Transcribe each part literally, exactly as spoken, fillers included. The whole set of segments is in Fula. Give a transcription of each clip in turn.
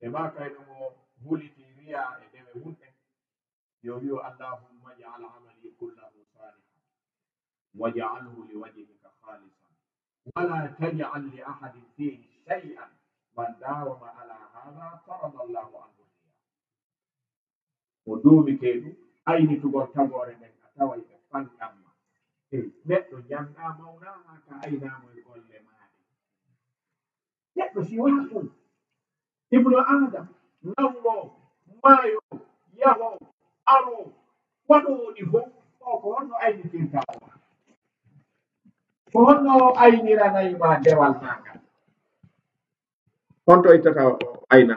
E maa kayɗo mo huliti riya e dewe mun ɗen, yo wi'u: "Allahumma ij'al amali kullahu salihan waj'alhu liwajhika khalisan wala taj'al li ahadin fihi shay'an, man dawama ala hadha farada Allahu anhu riya." Mo duumi kay ɗum aynitugol tagoore nden, a taway ɓe fanɗamma. Ey, neɗɗo janɗaa mawnaa haa ka aynaa mo e golle maaɗe. Neɗɗo si waɗa ɗum, Ibnu Adam, nawlo, maayo, yaho, aro, waɗo woni fof, o ko honno aynitirta o? Ko honno o ayniranay ma dewal ma ngal? Honto ittata o ayna?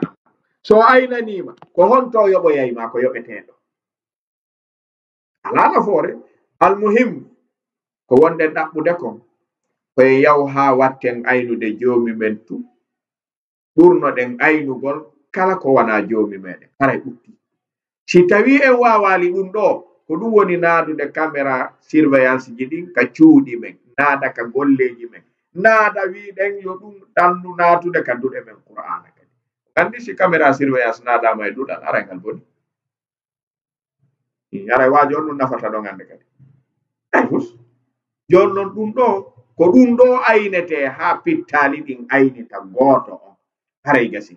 So o aynaniima, ko honto o yoɓoyay ma ko yoɓeteeɗo? Alaa nafoore. Almuhim, ko wonɗen ɗaɓɓude kon, ko en yaw haa watten aynude Joomi men tun. Ɓurnoɗen aynugol kala ko wanaa Joomi meɗen. Haray ɓutti. Si tawii en waawaali ɗum ɗoo, ko ɗum woni naadude caméra surveillance ji ɗin ka cuuɗi men, naada ka golleeji men, naada wiiɗen yo ɗum ɗannu naatude ka duɗe men Qur'aana kadi. Anndi si caméra surveillance naadaama e duɗal, aray ngal boni. Haray waa jooni ɗum nafata ɗon annde kadi. Ay fus. Jooni non ɗum ɗoo, ko ɗum ɗoo aynetee haa pittaali ɗin aynita gooto on. Haray gasi.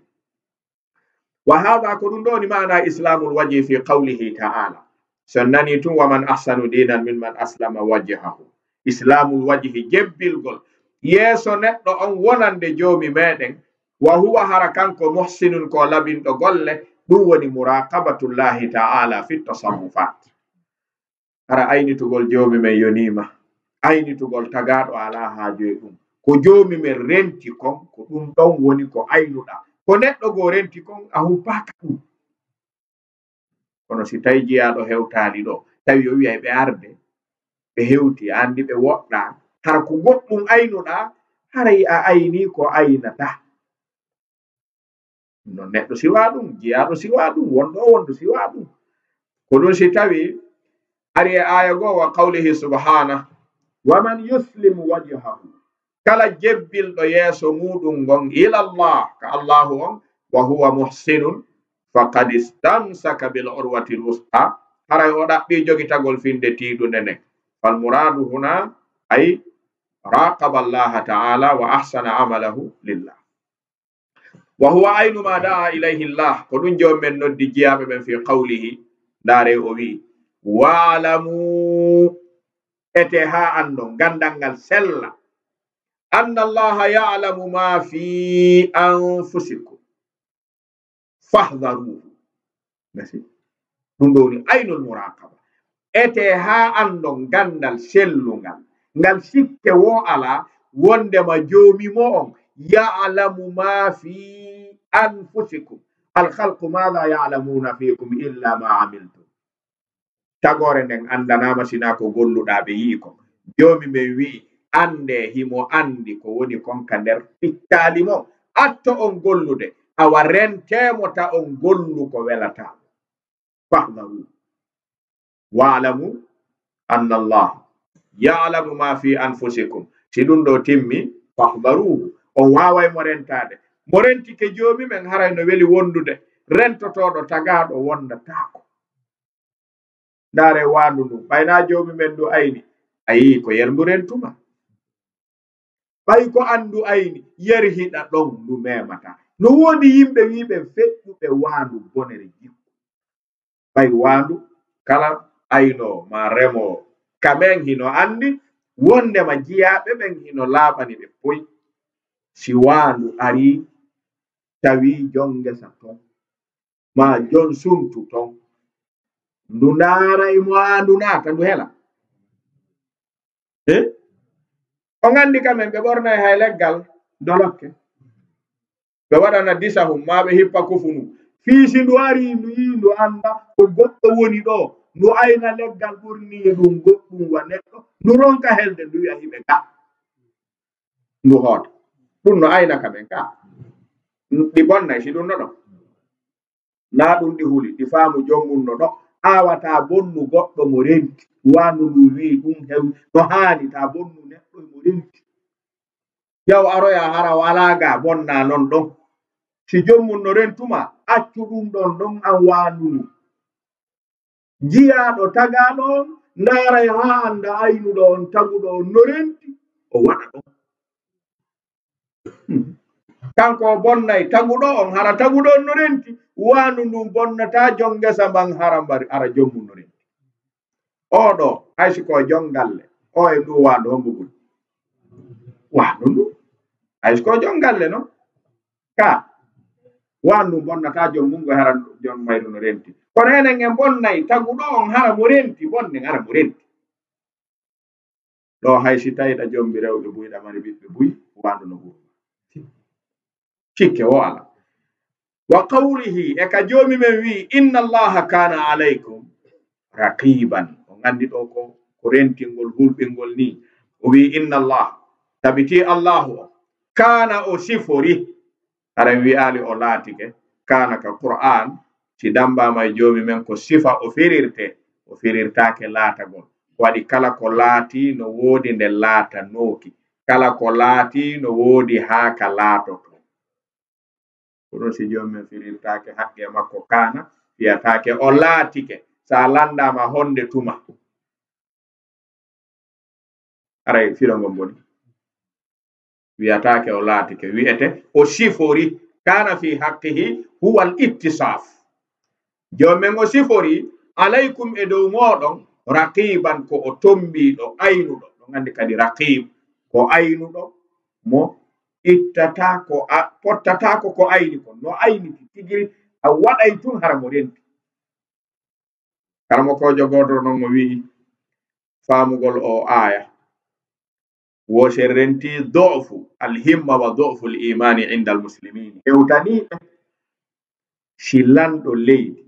Wa haada, ko ɗum ɗoo woni maana islamul wajhi fi qawlihi ta'ala. So nani tun: "Wa man ahsanu diinan mimman aslama wajhahu." Islamul wajhi, jebbilgol yeeso neɗɗo on wonande Joomi meɗen, wa huwa, hara kanko, muhsinun, ko labinɗo golle, ɗum woni muraqabatullahi ta'ala fi tasarrufat. Hara aynitugol Joomi men yoniima, aynitugol tagaaɗo alaa haaju e ɗum. Ko Joomi men renti kon, ko ɗum ɗon woni ko aynuɗaa. Ko neɗɗo goo renti kon, a huppaaka ɗum. Kono si tawi jiyaaɗo hewtaali ɗoo, tawi o wi'ay ɓe arde, ɓe hewti, a anndi ɓe woɗɗaa, hara ko goɗɗum aynuɗaa, haray a aynii ko aynataa. No neɗɗo siwaa ɗum, jiyaaɗo siwaa ɗum, wonɗo o wonɗo siwaa ɗum. Ko ɗum si tawi ari e aaya goo, wa qawlihi subhanahu: "Wa man yuslim wajhahu," kala jebbilɗo yeeso muuɗum ngon, "ilallah," ka Allahu on, "wa huwa muhsinun, faqad istamsaka bil urwatil wusqa," haray o ɗaɓɓii jogitagol finde tiiɗunde nden. Fal muradu huna, ay raqaba Allaha ta'ala wa ahsana amalahu lillah. Wa huwa aynu ma da'a ilayhi Allah, ko ɗum Joomi men noddi jiyaaɓe ɓen fi qawlihi, ndaare o wi'i: "Wa'lamu," ete haa anndon, ganndal ngal sella, "anna Allaha ya'lamu ma fi anfusikum, fahdharuhu." Merci. Ɗum ɗo woni aynul muraqaba. Ete haa anndon ganndal sellungal, ngal sikke woo alaa, wonndema Joomi mo'on ya'lamu ma fi anfusikum. Al khalqu ma la ya'lamuna fikum illa ma amiltum. Tagoore nden anndanaama sinaa ko golluɗaa ɓe yi'i kon. Joomi men wi'i, anndee himo anndi ko woni kon ka nder pittaali mon. Atto on gollude, awa rentee mo ta on gollu ko welataa mo. Fahdaru. Wa'lamu anna Allah ya'lamu ma fi anfusikum. Si ɗum ɗo timmi, fahdaru. On waaway mo rentaade. Mo rentike Joomi men haray no weli wondude. Rentotooɗo tagaaɗo wondataako. Ndaare waandu ndu, ɓay naa Joomi men ndu ayni, a yii ko yer ndu rentuma. Ɓay ko an ndu ayni, yer hiɗa ɗon ndu memata. No woodi yimɓe wi'ɓe feƴƴuɓe waandu bonere jikku. Ɓay waandu kala aynoowo maa remoowo ka men hino anndi wondema jiyaaɓe ɓen hino laaɓani ɓe poy. Si waandu arii, tawii jon ngesa ton, maa jon suntu ton, ndu ndaara e mo haa ndu naata, ndu hela. Eh? On anndi ka men, ɓe ɓornay hay leggal dolokke. Ɓe waɗana disahum, maa ɓe hippa kufunu. Fii si ndu arii, ndu yii, ndu annda ko goɗɗo woni ɗo, ndu ayna leggal ɓornii ɗum goɗɗum wa neɗɗo, ndu ronka helde, ndu wi'a hiɓe ga. Ndu hoota. Ɗum no ayna ka men ka. Ɗi bonnay si ɗum no ɗon. Naa ɗum ɗi huli, ɗi faamu jon mum no ɗon. Aawataa bonnu goɗɗo mo renti. Waandu ndu wi'i ɗum hew-, no haani, taa bonnu neɗɗo mo renti. Yaw aroya hara walaa ga bonna non ɗon. Si joom mum no rentu ma, accu ɗum ɗon, ɗon an waandu ndu. Jiyaaɗo tagaaɗo on, ndaaray haa annda aynuɗo on, taguɗo on no renti, o waɗa ɗon. Kanko o bonnay taguɗo on, hara taguɗo on no renti, waandu ndun bonnataa joom ngesa mban, hara mbari, hara joom mum no renti. Oo ɗoo, hay si ko joom galle, oo e nduu waandu, hombo ɓuri? Waandu nduu. Hay si ko joom galle non? Ka waandu ndun bonnataa joom mum, ngo hara joom mayru no renti. Kono enen en bonnay taguɗo on, hara mo renti, bonnen hara mo renti. Ɗoo hay si tawi ɗa jombi rewɓe buy, ɗa mari ɓiɓɓe buy, waandu no ɓuri. Cikke wo alaa. Wa qawlihi, e ka Joomi men wi'i, "Inna Allaha kana alaykum raqiban." On anndi ɗoo ko, ko rentingol, hulɓingol nii. O wi'i, "Inna Allah," tabiti Allahu o, "kana," o sifori. Hara en wi'aali o laatike. Kana ka Qur'an, si dammbaama e Joomi men ko sifa o firirte, o firirtaake laatagol. Ko waɗi kala ko laati no woodi nde laatanooki. Kala ko laati no woodi haa ka laatoto. Ko ɗum si Joomi men firirtaake haqqe makko kana, fiyataake o laatike. Sa lanndaama honde tuma. Aray firo ngon boni. Wiyataake o laatike, wi'ete o sifori. Kana fi haqqihi huwa al ittisaf. Joomi men o sifori, alaykum, e dow mooɗon, raqiban, ko o tombiiɗo, aynuɗo. Ɗon anndi kadi raqib, ko aynuɗo, mo ittata ko a-, pottata ko, ko ayni kon. No ayni tigiri, a waɗay tun hara mo renti. Karamokoojo gooto non o wi'i, faamugol o aaya, wo si renti do'fu al himma wa do'fu al imani inda al muslimin. Hewtanii ɓe si lanɗo leydi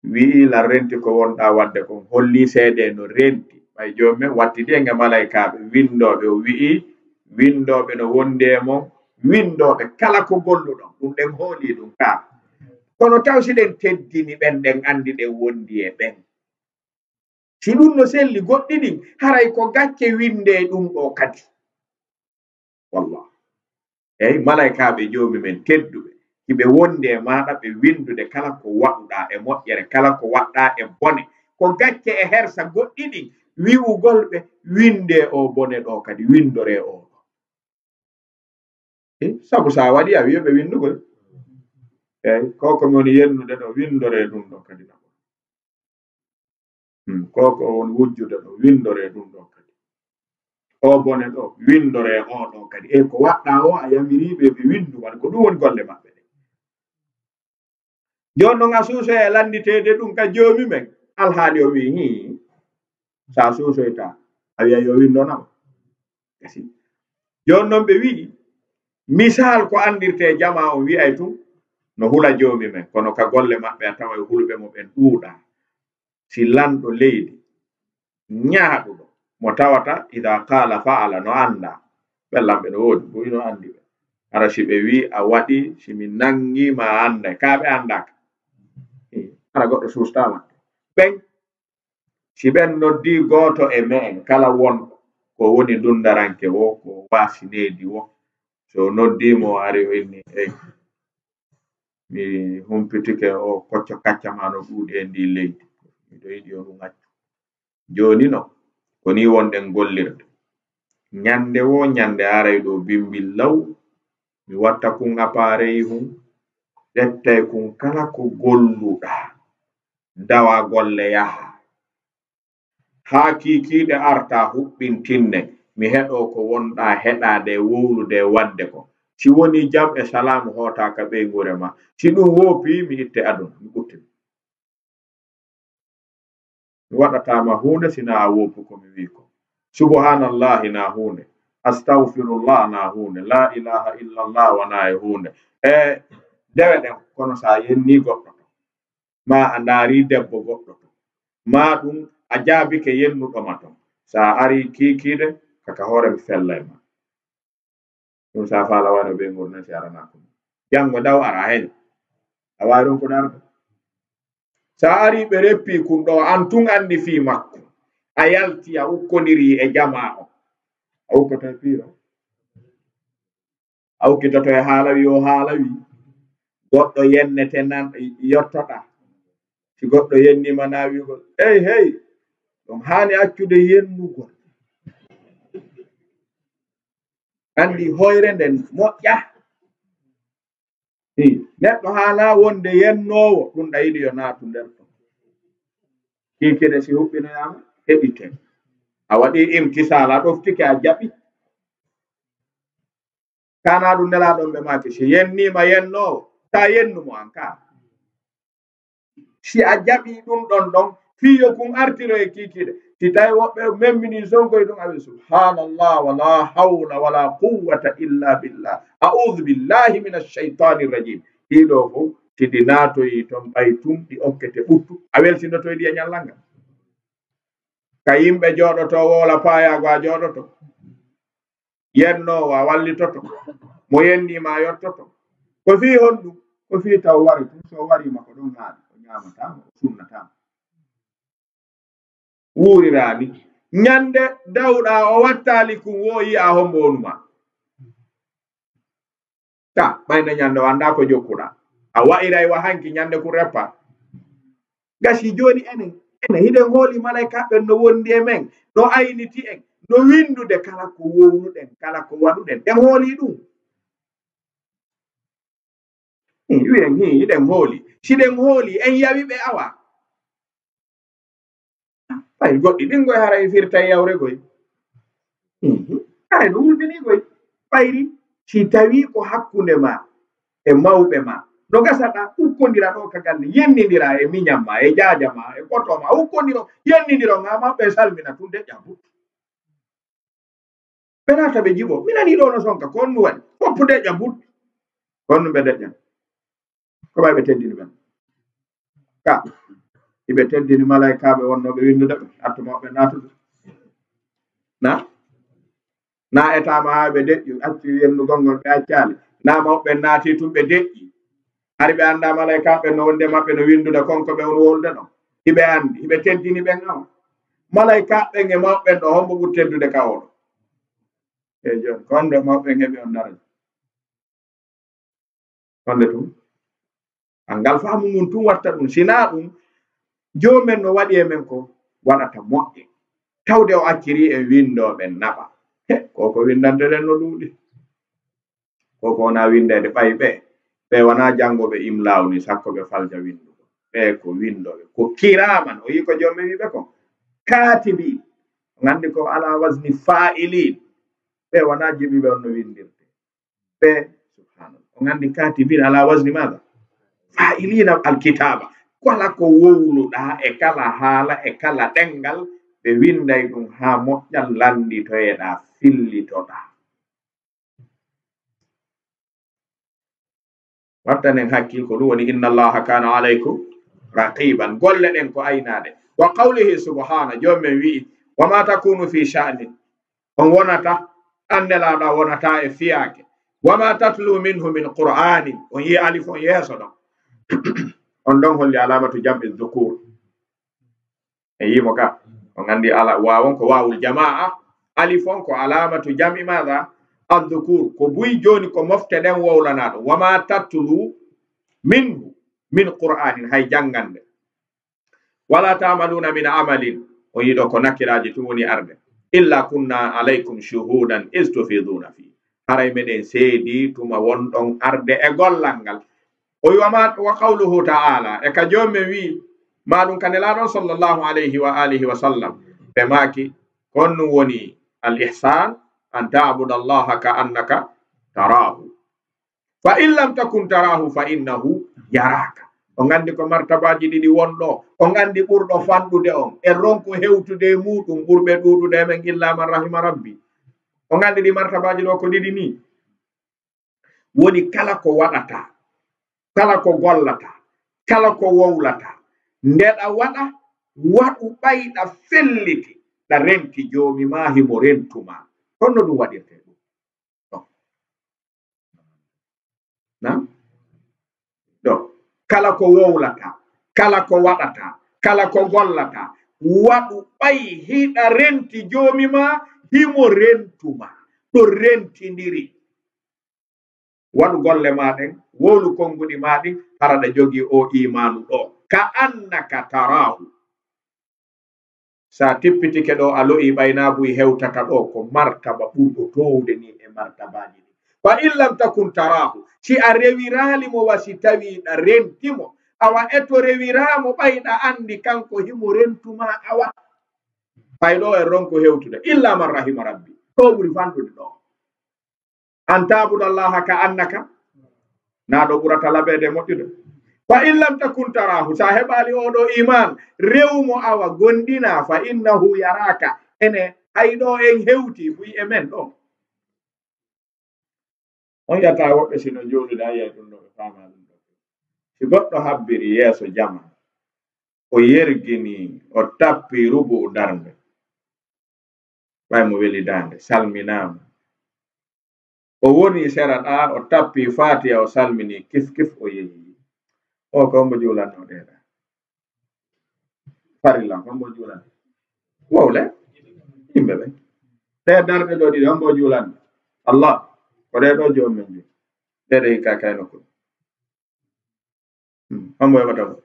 wi'i lan renti ko wonɗaa waɗde kon, holli seede no renti. Ɓay Joomi men wattidi en e malaykaaɓe winndooɓe, o wi'i, winndooɓe no wondi e mon, winndooɓe kala ko golluɗon, ɗum ɗen hoolii ɗum ka. Kono taw si ɗen teddini ɓen, ɗen anndi ɗen wondi e ɓen. Si ɗum no selli goɗɗi ɗin, haray ko gacce winndee ɗum ɗoo kadi. Wallah. Eyi, malaykaaɓe Joomi men tedduɓe, hiɓe wondi e maaɗa, ɓe winndude kala ko waɗuɗaa e moƴƴere, kala ko waɗɗaa e bone. Ko gacce e hersa goɗɗi ɗin, wi'ugol ɓe, winndee oo bone ɗoo kadi, winndoree oo ɗoo. Eh, sabu sa waɗi, a wi'a ɓe winndugol. Eyi, ko ko mi woni yennude ɗoo, winndoree ɗum ɗoo kadi na. Hmm, ko ko woni wujjude ɗoo, winndoree ɗum ɗoo kadi. O bone ɗoo, winndoree oo ɗoo kadi. E ko waɗɗaa o, a yamirii ɓe, ɓe winndu, waɗi ko ɗum woni golle maɓɓe ɗen. Jooni non a suusoya e lannditeede ɗum ka Joomi men. Alhaali o wi'i, hii, sa suusoyta, a wi'a yo winndonama. Kasi. Jooni non ɓe wi'i, misal ko anndirtee jamaa on wi'ay tun, no hula Joomi men, kono ka golle maɓɓe a taway hulɓe mo ɓen ɗuuɗaa. Si lanɗo leydi, ñaaɗuɗo, mo tawata, ida qaala fa'ala, no annda. Ɓe lamɓe no woodi, buy no anndi ɓe. Hara si ɓe wi'i a waɗi, si mi nanngi ma a annday, ka ɓe anndaaka. Hara goɗɗo suustaa waɗde. Ɓen, si ɓen noddi gooto e me'en, kala won ko woni dunndaranke wo, ko waasi needi wo, so noddi mo, o ari o inni, eyi, mi humpitike o kocco kacca ma no ɗuuɗi e ndi leydi. Miɗo yiɗi o ɗum accu. Jooni no, ko ni wonɗen gollirde. Ñande wo ñande aray ɗo bimbi law, mi watta kun appareil hun, ƴettay kun kala ko golluɗaa, dawa golle yaha. Haa kiikiiɗe arta huɓɓintinne, mi heɗo ko wonɗaa heɗaade e wowlude e waɗde ko. Si woni jam e salaamu, hoota ka ɓeynguure ma. Si ɗum woopi, mi itte aduna, mi ɓuttina. Mi waɗataa ma huunde si na a woppu ko mi wi'i ko. Subhaanallahi na huunde. Astagfirullah na huunde. La ilaha illallah wana e huunde. E dewe ɗen, kono sa yenni goɗɗo to, ma a ndaari debbo goɗɗo to, ma ɗum a jaabike yennuɗo ma ton, sa ari kiikiiɗe, kaka hoore mi fellay ma. Ɗum sa faala wano be ngurnati arana ko. Janngo daw ara hen. A waawi ɗum ko darde. Sa ari ɓe reppi kun ɗo, an tun anndi fii makko. A yalti, a ukkondirii e jamaa o. A ukkoto e piiro. A ukkitoto e haala wi o haala wi. Goɗɗo yennete nan yottoɗa. Si goɗɗo yenniima na wi'ugol, "Ey, hey, ɗum haani accude yennugol." Anndi hoyre nden moƴƴa. Ii, neɗɗo haala wonde yennoowo, ɗum ɗa yiɗi yo naatu nder ton. Kiikiiɗe si huɓɓinoyaama, heɗite. A waɗi imtisaal, a ɗoftike, a jaɓi. Kana ɗum Nelaaɗo on ɓe maaki, si yenniima yennoowo, ta yennu mo an ka. Si a jaɓi ɗum ɗon ɗon, fii yo kun artiro e kiikiiɗe. Si tawi woɓɓe memmini sonkoy ɗum, aɓe subhanallah, wala hawla wala quwwata illa billah. A'udhu billahi minash shaytanir rajim. Ɗiɗo fof, si ɗi naatoyi ton, ɓay tun ɗi okkete ɓuttu. A welsinotoy ɗi e ñallal ngal? Ka yimɓe jooɗoto, wowla paayaago a jooɗoto. Yennoowo a wallitoto. Mo yenniima a yottoto. Ko fii honɗum? Ko fii taw wari tun, so wariima ko ɗon haaɗi, o ñaamataama, o sunnataama. Wuuriraani. Ñande dawɗa o wattaali kun wo yi'a hombo wonuma. Ta, ɓayde ñande o anndaa ko jokkuɗaa. A wa'iray wa hanki ñande kun reppa. Gasi jooni enen, enen hiɗen hooli malaykaaɓe no wondi e men, no ayniti en, no winndude kala ko wowluɗen, kala ko waɗuɗen. En hooli ɗum. Hi, wi'en, hi, hiɗen hooli. Si ɗen hooli, en yawi ɓe awa. Ɓay goɗɗi ɗin goy haray firta e yawre goy. Mhm. Haray no wulbini goy. Ɓayri si tawi ko hakkunde ma e mawɓe ma. No gasa ɗa ukkondira ɗo ka galle, yennindira e miñan ma, e jaaja ma, e koto ma, ukkondiro, yennindiro nga ma ɓe salmina tun deƴƴa but. Ɓe naata ɓe jiɓo. Mi nanii ɗoo no sonka, ko honɗum waɗi? Foppu deƴƴa but. Ko honɗum ɓe deƴƴan? Ko ɓay ɓe teddini ɓen? Ka, iɓe teddini malaykaaɓe wonnooɓe winndude ɓe, attu mawɓe naatude. Na? Na etaama haa ɓe deƴƴi, acci yennugol ngol ɓe accaali. Na mawɓe naati tun ɓe deƴƴi. Hari ɓe anndaa malaykaaɓe no wondi e maɓɓe no winndude kon ko ɓe woni wowlude ɗon. Iɓe anndi, iɓe teddini ɓen awa. Malaykaaɓe ɓen e mawɓe ɓen ɗo, hombo ɓuri teddude ka oo ɗo? E jooni, ko honde mawɓe ɓen heɓi on daraja? Honde tun? Anngal faamu mun tun watta ɗum. Si naa ɗum, Joomi men no waɗi e men ko waɗata moƴƴe. Tawde o accirii en winndooɓe naɓa. He, ko ko winndante ɗen no ɗuuɗi. Ko ko wonaa winndeede ɓay ɓe, ɓe wonaa janngooɓe imlaaw ni, sakko ɓe falja winndugo. Ɓe ko winndooɓe, ko kiraaman. O yii ko Joomi men wi'i ɓe ko kaatibiin. On anndi ko alaa wazni faa'iliin. Ɓe wonaa jiɓiiɓe on no winndirte. Ɓe, subhanallah. On anndi kaatibiin alaa wazni maada? Faa'iliina alkitaaba. Kala ko wowluɗaa e kala haala e kala ɗemngal, ɓe winnday ɗum haa moƴƴa, lannditoyeɗaa, fillitoɗaa. Wattanen hakkil ko ɗum woni, "Inna Allaha kana alaykum raqiban." Golle ɗen ko aynaade. Wa qawlihi subhana, Joomi men wi'i, "Wa ma takunu fi sha'nin." On wonata, an Nelaaɗo a wonata e fiyaake. "Wa ma tatlu minhu min qur'anin." On yi'i alif on yeeso ɗon. On ɗon holli alamatu jam'i dhukur. E yiimo ka, on anndi ala, waawon ko waawul jamaa, alif on ko alamatu jam'i maada? Adhukur, ko buy jooni ko mofte ɗen wowlanaa ɗum. "Wa ma tatlu minhu min qur'anin", hay janngande. "Wala ta'maluna min amalin", o yiɗo ko nakiraaji tun woni arde. "Illa kunna alaykum shuhudan iz tufiduna fi." Haray meɗen seedi tuma wonɗon arde e gollal ngal. O wi'i, "Wa ma, wa qawluhu ta'ala", e ka Joomi men wi'i, ma ɗum ka Nelaaɗo on sallallahu alayhi wa alihi wa sallam, ɓe maaki, ko honɗum woni al ihsan? "An ta'buda Allaha ka annaka tarahu. Fa in lam takun tarahu fa innahu yaraka." On anndi ko martabaaji ɗiɗi won ɗo. On anndi ɓurɗo fanɗude on. En ronku hewtude e muuɗum, ɓurɓe ɗuuɗude e men illa man rahima rabbi. On anndi ɗi martabaaji ɗo ko ɗiɗi ni. Woni kala ko waɗata, kala ko gollata, kala ko wowlata, nde ɗa waɗa, waɗu ɓay ɗa felliti, ɗa renti Joomi ma, himo rentu ma. Honno ɗum waɗirte ɗum? Ɗo. Na? Ɗo. Kala ko wowlata, kala ko waɗata, kala ko gollata, waɗu ɓay hiɗa renti Joomi ma, himo rentu ma. Ɗo rentindiri. Waɗu golle ma ɗen, wowlu konnguɗi ma ɗin, hara ɗa jogii o iimaanu ɗo. Ka annaka taraahu. Sa tippitike ɗo, a lo'i ɓay na buy hewtata ɗo, ko martaba ɓurɗo toowde ni e martabaaji ɗin. Fa in lam takun taraahu, si a rewiraali mo wa si tawii ɗa renti mo, awa e to rewiraa mo ɓay ɗa anndi kanko himo rentu ma awa. Ɓay ɗo en ronku hewtude, illa man rahima rabbi. Ɗo ɓuri fanɗude ɗo. An ta'buda Allaha ka annaka, na ɗo ɓurata laɓeede moƴƴude. Fa in lam takun taraahu, sa heɓaali oɗo iman, rewu mo awa, gondina, fa innahu yaraka. Ene, hay ɗo en hewti, buy e men ɗo. On yata woɓɓe sino juulude, a yiyay ɗum ɗo, ɓe faama ɗum ɗo. Si goɗɗo habbiri yeeso jama, o yergini, o tappi rubu'u darnde. Ɓay mo weli daande, salminaama. O woni sera ɗa, o tappi Faatiha, o salmini, kif kif, o yehi. O ko hombo juulanno ɗe ɗa? Farilla, hombo juulanno? Wowle? Yimɓe ɓe. Ɗe darɗe ɗo ɗiɗi, hombo juulanno? Allah. Ko ɗe ɗo joom men juul. Ɗe ɗe hikka kayno ko. Hmm, hombo yoɓata mo?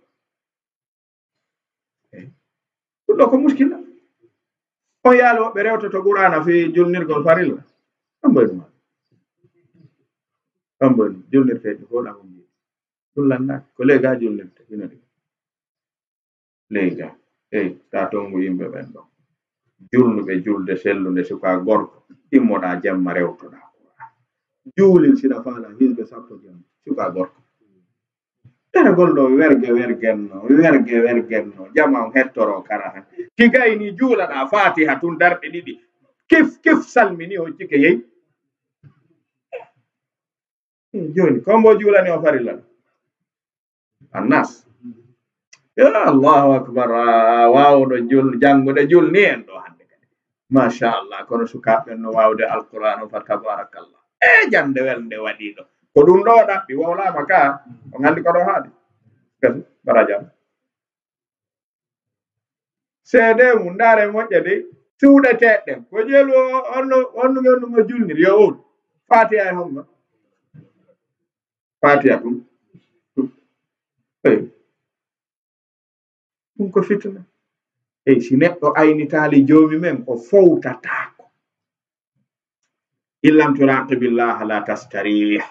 Eh, ɗum ɗo ko muskila. On yaali woɓɓe rewtoto Qur'aana fii julnirgol farilla. Hombo e ɗum? Hombo e ɗum? Julnirteeɗi fof ɗa ko mbiyi. Ɗum lannaaki. Ko ley ga julnirte, hino ɗi. Ley ga. Ey, ta tongu yimɓe ɓen ɗo. Julnuɓe julde sellunde, suka gorko. Immoɗa jemma rewtoɗa Qur'aana. Juulin sina faala hizbe sappo jemma, suka gorko. Ɗeragol ɗo werge wergenno, werge wergenno, jama on hettoro kara han. Ki gayni juulaɗa Faatiha tun darɗe ɗiɗi. Kif, kif salmini o cike yehi. Hmm, jooni, ko mbo juulani o farilla ɗo? Annas. Ya Allahu akbar, a waawuɗo jul-, janngude julni en ɗo hannde kadi. Machallah, kono sukaaɓe ɓen no waawde Alqur'aana o, fa tabarakallah. E jannde welnde waɗi ɗo. Ko ɗum ɗo ɗaɓɓi, wowlaama ka, on anndi ko ɗo haaɗi. Gasi, barajam. Seede mum, ndaare moƴƴa de, suuɗeteeɗe ɗen. Ko jeelu o, on no, on no, on no julniri, yo on. Faatiha e honno? Faatiha ɗum. Ɗum. Eyi. Ɗum ko fitna. Eyi, si neɗɗo aynitaali joomi men, o fowtataako. In lam turaqibillaha la tastarih.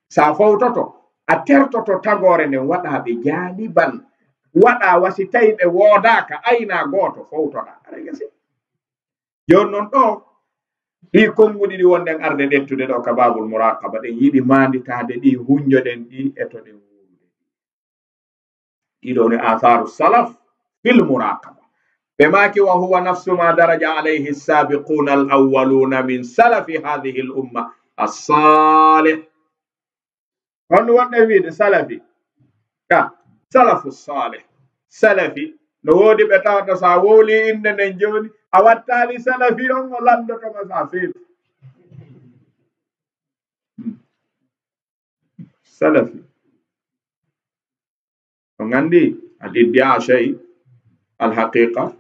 Sa fowtoto, a tertoto tagoore nden, waɗa ɓe jaaniban. Waɗa wa si tawi ɓe woodaaka, ayna gooto, fowtoɗa. Aɗa gasi. Jooni non ɗo, ɗi konnguɗi ɗi wonɗen arde ƴettude ɗo ka baabul muraqaba, ɗen yiɗi maanditaade ɗi, hunjoɗen ɗi, e to ɗen wuurude. Ɗiɗo ni atharu salaf fil muraqaba. Ɓe maaki, wa huwa nafsu ma daraja alayhi as-sabiquna al-awwaluna min salafi hadhihi al-umma as-salih. Honno wonɗen wiide salafi? Ka salafu salih. Salafi. No woodi ɓe tawata sa wowli innde nden jooni, a wattaali salafi on, o landoto ma sa feetu. Salafi. On anndi, al iddia shay, al haqiqa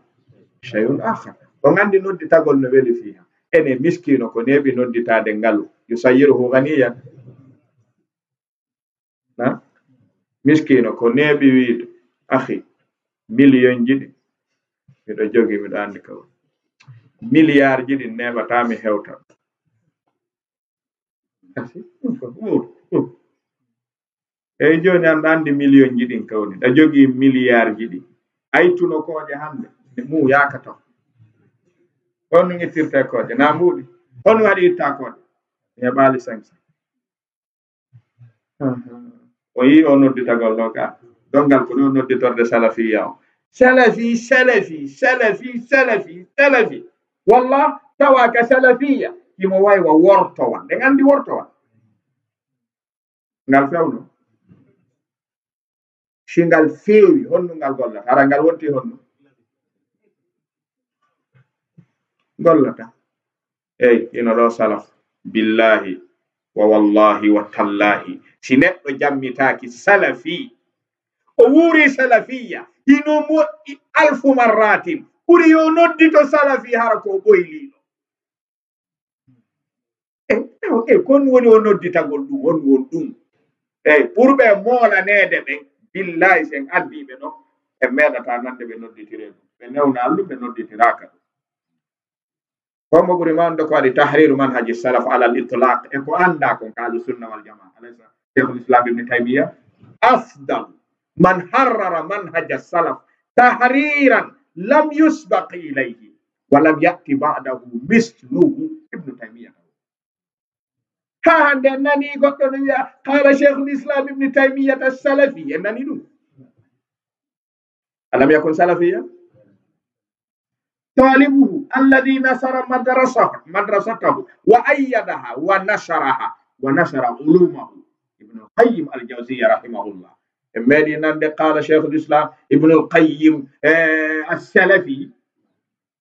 shay'un akhar. On anndi nodditagol no weli fiiha. Ene miskiino ko neeɓi nodditaade ngalu. Yusayyiruhu ghaniyan. Na? Miskiino ko neeɓi wiide, akhi, miliyon ji ɗi miɗo jogi, miɗo anndi ka woni. Miliyaar ji ɗi neeɓataa mi hewta. Kasi, ɗum ko ɗum, ɗum. Eyi, jooni an ɗa anndi miliyon ji ɗin kawni, ɗa jogii miliyaar ji ɗi. Ay tuno kooƴe hannde, mu yaaka taw. On no ittirta kooƴe, na mbuuɗi. On waɗi itta kooƴe. Mi heɓaali cinq cents. Aha. O yii o nodditagol ɗo ka. Dongal ko ɗo nodditorde salafiya o. Salafi, salafi, salafi, salafi, salafi. Wallah, tawa ka salafiya. Himo waywa wortowal. Ɗen anndi wortowal. Ngal fewno. Si ngal feewi, honno ngal gollata? Hara ngal wonti honno? Gollata. Eyi, ino ɗo salaf. Billahi, wa wallahi, wa tallahi. Si neɗɗo jammitaaki salafi, o wuuri salafiyya, hino moƴƴi alfu marratin. Ɓuri yo noddito salafi hara ko o ɓoyliiɗo. E, e, e, kon woni o nodditagol ɗum, on won ɗum. Eyi, ɓurɓe moolaneede ɓe, billahi, sen addii ɓe ɗo, en meeɗataa nande ɓe nodditiree ɗum. Ɓe newnaali ɗum, ɓe nodditiraaka ɗum. Ko mo ɓuri mawnude ko waɗi tahriru manhaji salaf alal itlaq, e ko anndaa kon ka ahlu sunna wal jamaa. Alaysa Sheikhul Islam Ibn Taymiya? Afdal man harrara manhaja salaf tahriran lam yusbaq ilayhi wa lam ya'ti ba'dahu misluhu, Ibn Taymiya. Haa hannde en nanii goɗɗo no wiya, qala Sheikhul Islam Ibn Taymiyyah as-Salafi. En nanii ɗum? Alam yakun salafiyya? Talibuhu alladhi nasara madrasa-, madrasatahu wa ayyadaha wa nasharaha wa nashara ulumahu. Ibn al-Qayyim al-Jawziyya rahimahullah. En meeɗi nande qala Sheikhul Islam Ibn al-Qayyim, eh, as-Salafi.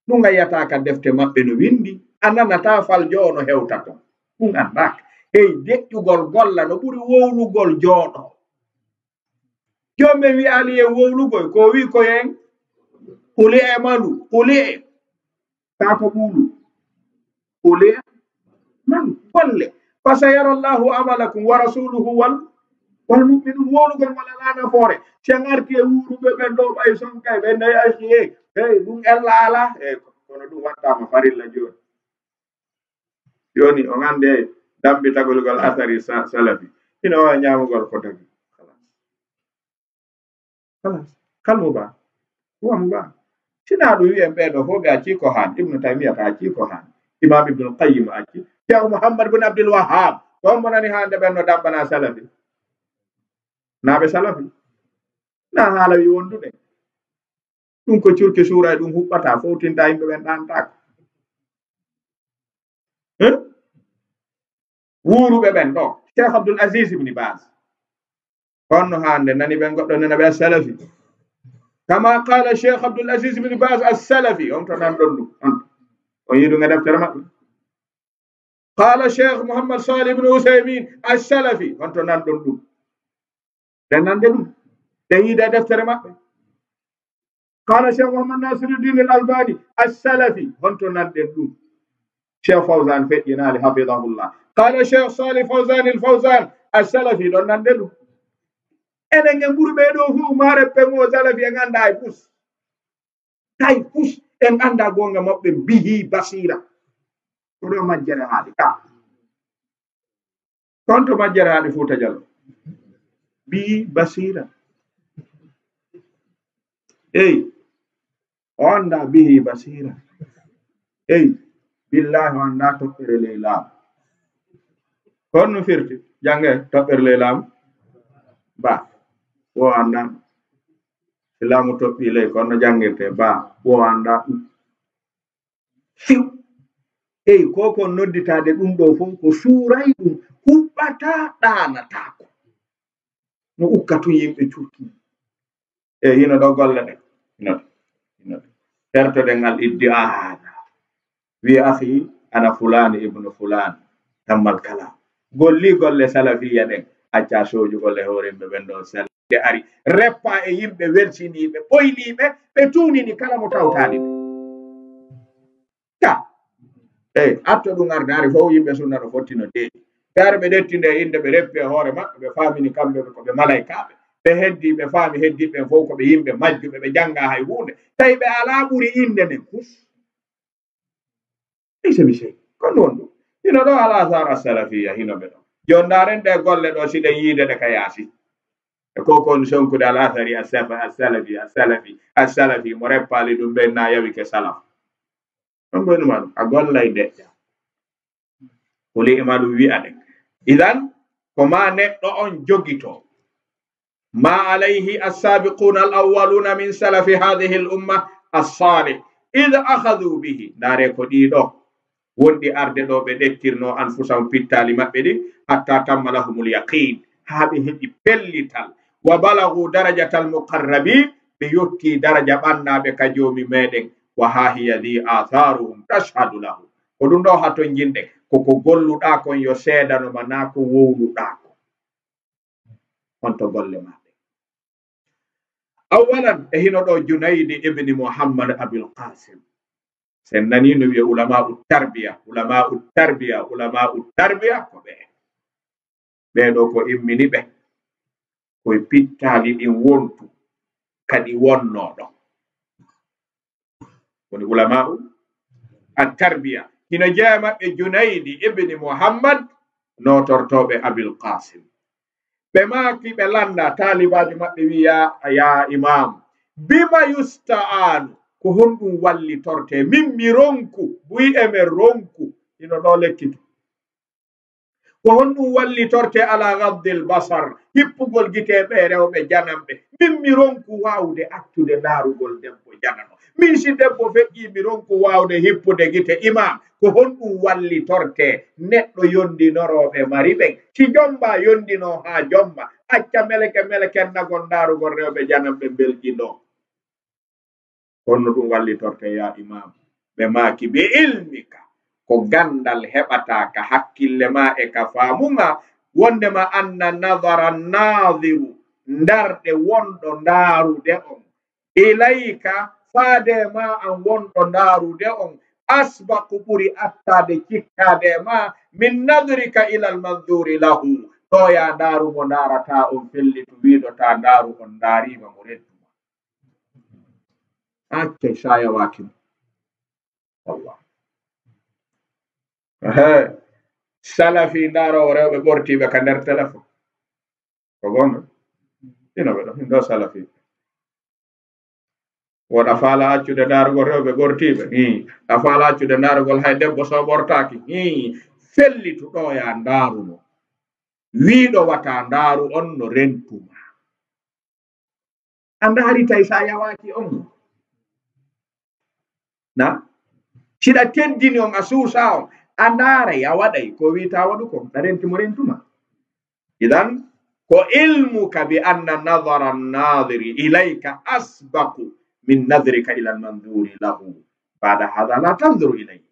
Ɗum a yiyata ka defte maɓɓe no winndi, a nanata fal joono hewta ton. Ɗum anndaaka. Hey, deƴƴugol golla no ɓuri wowlugol jooɗo. Joom men wiyaali en wowlugol, ko o wi ko en? Kuli e malu, kuli e. Kaa ko ɓuulu. Kuli e malu, golle. Fa sayara Allahu amalakum wa rasuluhu wal, wal mu'minun. Wowlugol wala laana foore. Si en arti e wuuruɓe ɓen ɗo ɓay son kay ɓe nayi ay si, hey, hey, ɗum ella ala. Hey, kono ɗum wattaama farilla jooni. Jooni on anndi dambitagol gol asari sa-, salafi. Ina waawi ñaamugol ko dagi. Khalas. Khalas. Kalmu ba. Wamu ba. Sina ɗum wi'en ɓee ɗo fof ɓe accii ko haan. Ibnu Taymiya ka accii ko haan. Imam Ibnul Qayyim acci. Cheikh Muhammad bin Abdul Wahhab. Ko on mo nani hannde ɓen no dambana salafi? Naa ɓe salafi? Naa haala wi wondude. Ɗum ko curki suura e ɗum huɓɓata, fowtinta yimɓe ɓen ɗaantaako. Hein? Wuuruɓe ɓen ɗo, Cheikh Abdul Aziz ibn Baz. Kono hannde nani ɓen goɗɗo nena ɓe as-salafi. Kama qala Cheikh Abdul Aziz ibn Baz as-salafi, on to nan ɗon ɗum. On, on yiɗu nga deftere maɓɓe. Qala Cheikh Muhammad Salih ibn Uthaymin as-salafi, on to nan ɗon ɗum. Ɓe nande ɗum. Ɓe yiida deftere maɓɓe. Qala Cheikh Muhammad Nasiruddin al-Albani as-salafi, honto nanɗen ɗum? Cheikh Fawzan feƴƴinaali, hafidahullah. Qala Cheikh Salih Fawzan al-Fawzan as-salafi, ɗon nanɗe ɗum? Enen en ɓuri ɓe ɗo fof maare ɓe mo salafi en annda hay fus. Hay fus en annda goonga maɓɓe bihi basira. Ko ɗo majjere haali ka. Kon to majjere haali Fuuta Jallo. Bihi basira. Eyi. O annda bihi basira. Eyi. Billahi o annda toɓɓere ley laamu. Kon no firti? Jannge toɓɓere ley laamu. Ba. O annda. Si laamu toɓɓi ley, kon no janngirte? Ba. O annda. Fiw. Eyi, ko kon nodditaade ɗum ɗo fof, ko suuray ɗum, huɓɓata, ɗaanataako. No ukka tun yimɓe curki. E hino ɗo golle ɗe. Hino ɗo. Hino ɗo. Tertoɗen al iddi'aa haada. Wi akhi, ana fulaani ibnu fulaani. Tammal kala. Golli golle salafiyya ɗen. Acca soojugol e hoore yimɓe ɓen ɗon sel. Ɓe ari, reppa e yimɓe welsinii ɓe, ɓoylii ɓe, ɓe tuunini kala mo tawtaani ɓe. Ka, eyi, atto ɗum arde, ari fof yimɓe sunna no fottino deeƴi. Ɓe ari ɓe ɗetti nde innde, ɓe reppi e hoore maɓɓe, ɓe faamini kamɓe ko ɓe malaykaaɓe. Ɓe heddi, ɓe faami heddiiɓe ɓen fof ko ɓe yimɓe majjuɓe, ɓe jannga hay huunde. Tawi ɓe alaa ɓuri innde nden, hus. Ise mi sey. Ko ɗum woni ɗum. Hino ɗo al athar as-salafiyya, hino ɓe ɗo. Jooni ndaaren ɗe golle ɗo, si ɗen yiide ɗe ka yaasi. E ko kon sonkude al athari as-safa-, as-salafi, as-salafi, as-salafi, mo reppaali ɗum ɓen na yawi ke salaf. Ɗum woni ma ɗum. A gollay deƴƴa. Ko le ima ɗum wi'a ɗen. Idan, ko ma neɗɗo on jogito. Ma alayhi as-sabiquna al-awwaluna min salafi hadhihi al-umma as-salih, idh akhadhu bihi. Ndaare ko ɗiɗo wonɗi arde ɗo ɓe ɗettirno anfusahum pittaali maɓɓe ɗin, hatta tamma lahumul yaqin, haa ɓe heɓi pellital, wa balaghu darajatal muqarrabin, ɓe yotti daraja ɓannaaɓe ka Joomi meɗen, wa haa hiya dhi atharuhum tashhadu lahu. Ko ɗum ɗo haa ton jinɗe, ko ko golluɗaa kon yo seedano ma, naa ko wowluɗaa kon. Honto golle maɓɓe? Awwalan, e hino ɗo Junaydi ibni Muhammad Abil Qasim. Sen nanii no wi'e ulama'u tarbiya, ulama'u tarbiya, ulama'u tarbiya ko ɓe. Ɓee ɗoo ko immini ɓe. Koye pittaali ɗin wontu, kadi wonnoo ɗon. Woni ulama'u at-tarbiya. Hino jeyaa maɓɓe Junaydi ibni Muhammad, nootortooɓe Abil Qasim. Ɓe maaki, ɓe lannda, taalibaajo maɓɓe wi'i, "Ya, ya imam, bima yusta'anu, ko honɗum wallitorte? Min mi ronku, buy e men ronku." Hino ɗoo lekki to. Ko honɗum wallitorte ala ghaddil basar, hippugol gite ɓe rewɓe jananɓe? Min mi ronku waawude accude ndaarugol debbo janano. Min si debbo feƴƴii, mi ronku waawde hippude gite. Imam, ko honɗum wallitorte neɗɗo yondinorooɓe mari ɓen? Si jomba yondinoo haa jomba, acca meleke melekennagol ndaarugol rewɓe jananɓe mbeljinoo. Honno ɗum wallitorte, ya imam? Ɓe maaki, bi ilmika, ko ganndal heɓataa ka hakkille ma e ka faamu ma, wondema anna nadara naadiru, ndarɗe wonɗo ndaarude on, ilayka, faade ma an wonɗo ndaarude on, asbaqu, ɓuri attaade cikkaade ma, min nadrika ilal manduri lahu, ɗo ya ndaaru mo ndaarataa on fellitu, wiiɗo ta ndaaru on ndaariima mo rentu ma. Accay sa yawaaki mo. Wallah. Ehe. Salafi ndaaroowo rewɓe ɓortiiɓe ka nder telefon. Ko goonga? Ino ɓe ɗo, min ɗo salafi. Woɗa faala accude ndaarugol rewɓe ɓortiiɓe. Hii. A faala accude ndaarugol hay debbo so ɓortaaki. Hii. Fellitu ɗo ya ndaaru mo. Wiiɗo wata ndaaru on no rentu ma. A ndaari tay sa yawaaki on. Na? Siɗa teddini on, a suusa on. A ndaaray, a waɗay ko wiita waɗu kon. A renti mo rentu ma. Idan, ko ilmuka bi anna nadara nadiri ilayka asbaqu min nadrika ila almanduri lahu. Bada hada la tanzuru ilayhi.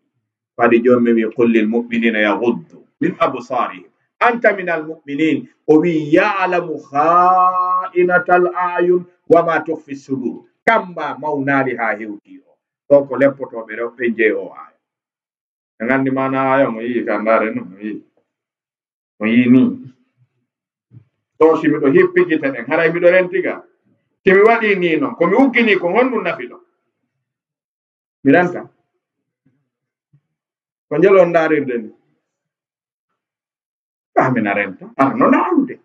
Faade Joomi wi, "Qul lil mu'minina yaghuddu min absarihim." Anta min al mu'minin. O wi, "Ya'lamu kha'inatal a'yun wa ma tukhfi sudur." Kamba mawnaali haa hewti o. Ɗo ko leppotooɓe rewɓe jeyi o aaya. En anndi maana aaya, mo yi'i ka ndaare non, mo yi'i. Mo yi'i ni. Ɗo si miɗo hippi gite ɗen, haray miɗo renti ga. Si mi waɗi ni non, ko mi uggini ko honɗum nafi ɗo? Mi renta. Ko njel on ndaarirde ni. Ah, mi na renta. Ah, no ndaarude.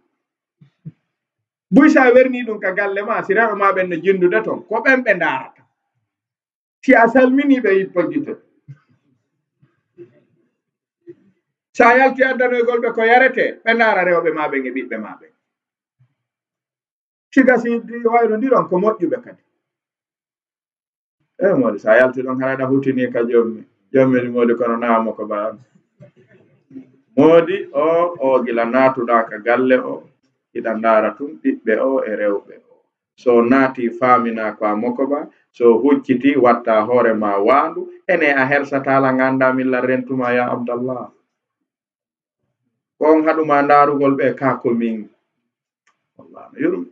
Buy sa werni ɗum ka galle ma, si rewɓe ma ɓen no jinndude ton, ko ɓen ɓe ndaarata. Si a salmini ɓe, yippa gite. Sa yalti addanoygol ɓe ko yarete, ɓe ndaara rewɓe ma ɓen e ɓiɓɓe ma ɓen. Si gasi wayno ndiron ko moƴƴuɓe kadi. E moodi, sa yalti ɗon, hara ɗa hutini ka jommi. Jommi moodi kono na mo ko ba. Moodi o, o gila naatuɗa ka galle o, iɗa ndaara tun ɓiɓɓe o e rewɓe o. So naati faamina ko a moko ba, so hucciti watta hoore ma waandu, ene a hersata la ngannda min la rentuma ya Abdallah. Ko on haɗuma ndaarugol ɓe ka ko min. Wallah no yurmi.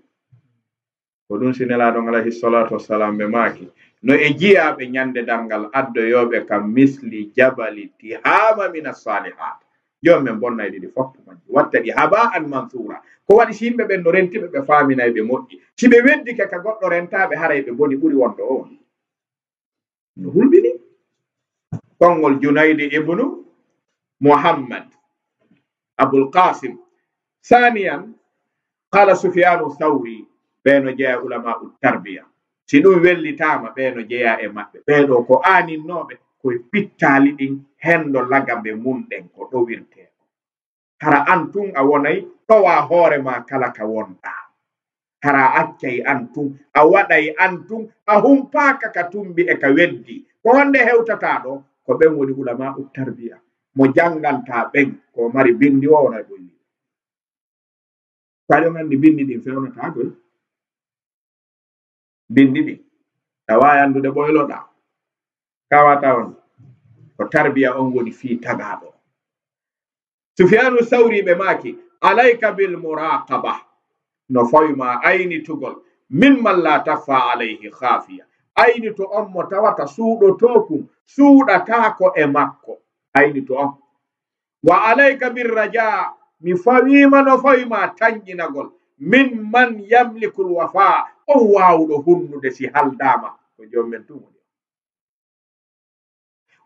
Ko ɗum si Nelaaɗo on alayhi salatu wassalam ɓe maaki, no e jiyaaɓe ñande darngal addoyooɓe ka misli jabali Tihaama min as-salihat. Joom men bonnay ɗiɗi fof ko majji, watta ɗi haba an mansura. Ko waɗi si yimɓe ɓen no rentiɓe, ɓe faaminay ɓe moƴƴi. Si ɓe weddike ka goɗɗo rentaaɓe, haray ɓe boni ɓuri wonɗo o. No hulɓini. Konngol Junaydi ibnu Muhammad Abul Qasim. Saniyan, qala Sufyanu Thawri, ɓe no jeya ulama'u tarbiya. Si ɗum wellitaama, ɓe no jeya e maɓɓe. Ɓee ɗoo ko aaninnooɓe, koye pittaali ɗin, hendo lagambe mun ɗen ko ɗowirtee. Hara an tun a wonay ɗowa hoore ma kala ka wonɗaa. Hara a accay an tun, a waɗay an tun, a humpaaka ka tumbi e ka weddi. Ko honde hewtataa ɗo? Ko ɓen woni ulama'u tarbiya. Mo janganta ɓen, ko mari bindi o wona ɓoyli. Tawi on anndi binndi ɗin fewnataa koy. Binndi ɗin. A waawi anndude ɓoyloɗaa. Ka wata on. Ko tarbiya on woni fii tagaaɗo. Sufyaanu Sawri ɓe maaki, "Alayka bil muraqaba." No fawi ma aynitugol. "Min man la takhfa alayhi khafiya." Aynito on mo tawata suuɗotookum, suuɗataako e makko. Aynito on. Wa alayka birraja, mi fawiima no fawima tanƴinagol. Min man yamlikul wafa, on waawuɗo hunnude si haldaama. Ko joom men tun woni.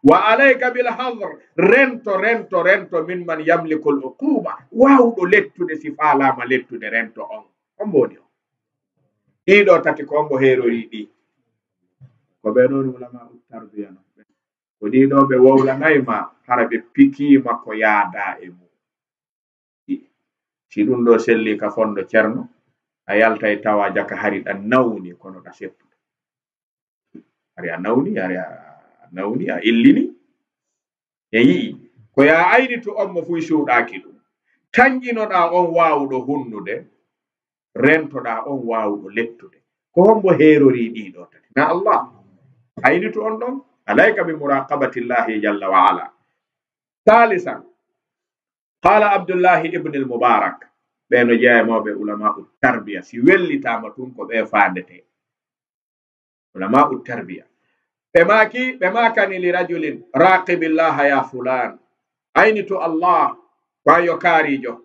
Wa alayka bil hadr, rento, rento, rento, min man yamlikul uquba, waawuɗo lettude si faalaama lettude rento on. On mbo woni on. Ɗiɗo tati ko on mbo heerori ɗi. Ko ɓe ɗon ulama ut tarbiya non. Ko ɗiɗo ɓe wowlanay ma, hara ɓe pikiima ko yaada e mum. Si ɗum ɗo selli ka fondo Cerno, a yaltay tawa jaka hari ɗan nawni kono ɗa seppude. Hari a nawni, hari a nawni, a illini. E yi'i, ko ya aynitu on mo fuy suuɗaaki ɗum. Tanƴinoɗaa on waawuɗo hunnude, rentoɗaa on waawuɗo lettude. Ko hombo heerori ɗiɗo tati? Na Allah. Aynitu on ɗon, alayka bi muraqabatillahi jalla wa ala. Thalisan, qala Abdullahi ibn al-Mubarak, ɓe no jeeya e mawɓe ulama'u tarbiya, si wellitaama tun ko ɓe faandete. Ulama'u tarbiya. Ɓe maaki, ɓe maakani li rajulin, raqibillaha ya fulan. Aynitu Allah, ko an yo kaarijo.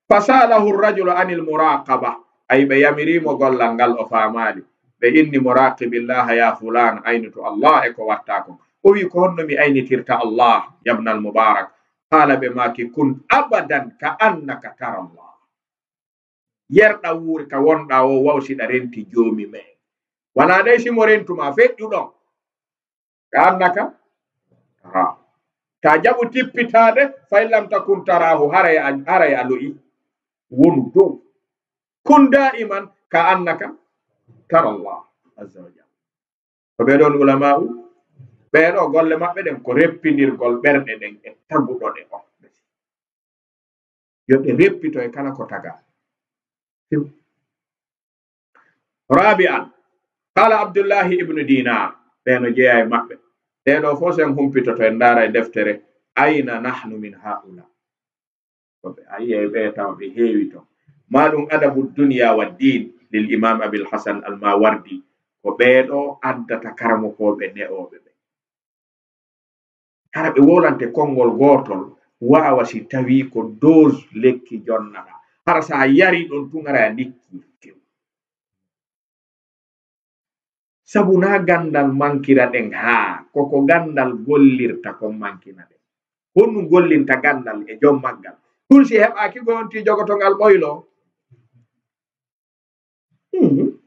Fasalahu rajulu anil muraqaba. Ay ɓe yamiri mo gollal ngal o faamaali. Ɓe inni mo raqibillaha ya fulan, aynitu Allah e ko watta kon. O wi ko honno mi aynitirta Allah, yabnal Mubarak. Qala ɓe maaki kun abadan ka annaka tara Allah. Yerɗa wuuri ka wonɗa o waw siɗa renti joomi me. Wala dey si mo rentu ma feƴƴu ɗon. Ka annaka tara. Ta jaɓu tippitaade, fa in lam takun tarahu, haray a, haray a lo'i. Wonu dow. Kun da'iman ka annaka tara Allah azza wa jalla. Ko ɓe ɗon ulama'u, ɓe ɗo golle maɓɓe ɗen ko reppindirgol ɓerɗe ɗen e taguɗo ɗe on. Yo ɗe reppito e kala ko taga. Rabi'an, qala Abdullahi ibnu Dinar, ɓe no jeeya e maɓɓe. Ɗe ɗo fof sen humpitoto en ndaara e deftere, ayna nahnu min haula. Ko ɓe, a yi'ay ɓe tawa ɓe heewi ton. Ma ɗum adabu dunya wa din lil imam Abil Hasan al Mawardi. Ko ɓee ɗo addata karamokooɓe ne'ooɓe ɓe. Hara ɓe wolante konngol gootol, waawa si tawii ko dose lekki jonnata. Hara so a yari ɗon tun, hara a nikki. Sabu na ganndal mankira ɗen haa, ko ko ganndal gollirta kon mankina ɗen. Honɗum gollinta ganndal e jom maggal? Ɗum si heɓaaki ko honti jogoto ngal ɓoylo? Mhm.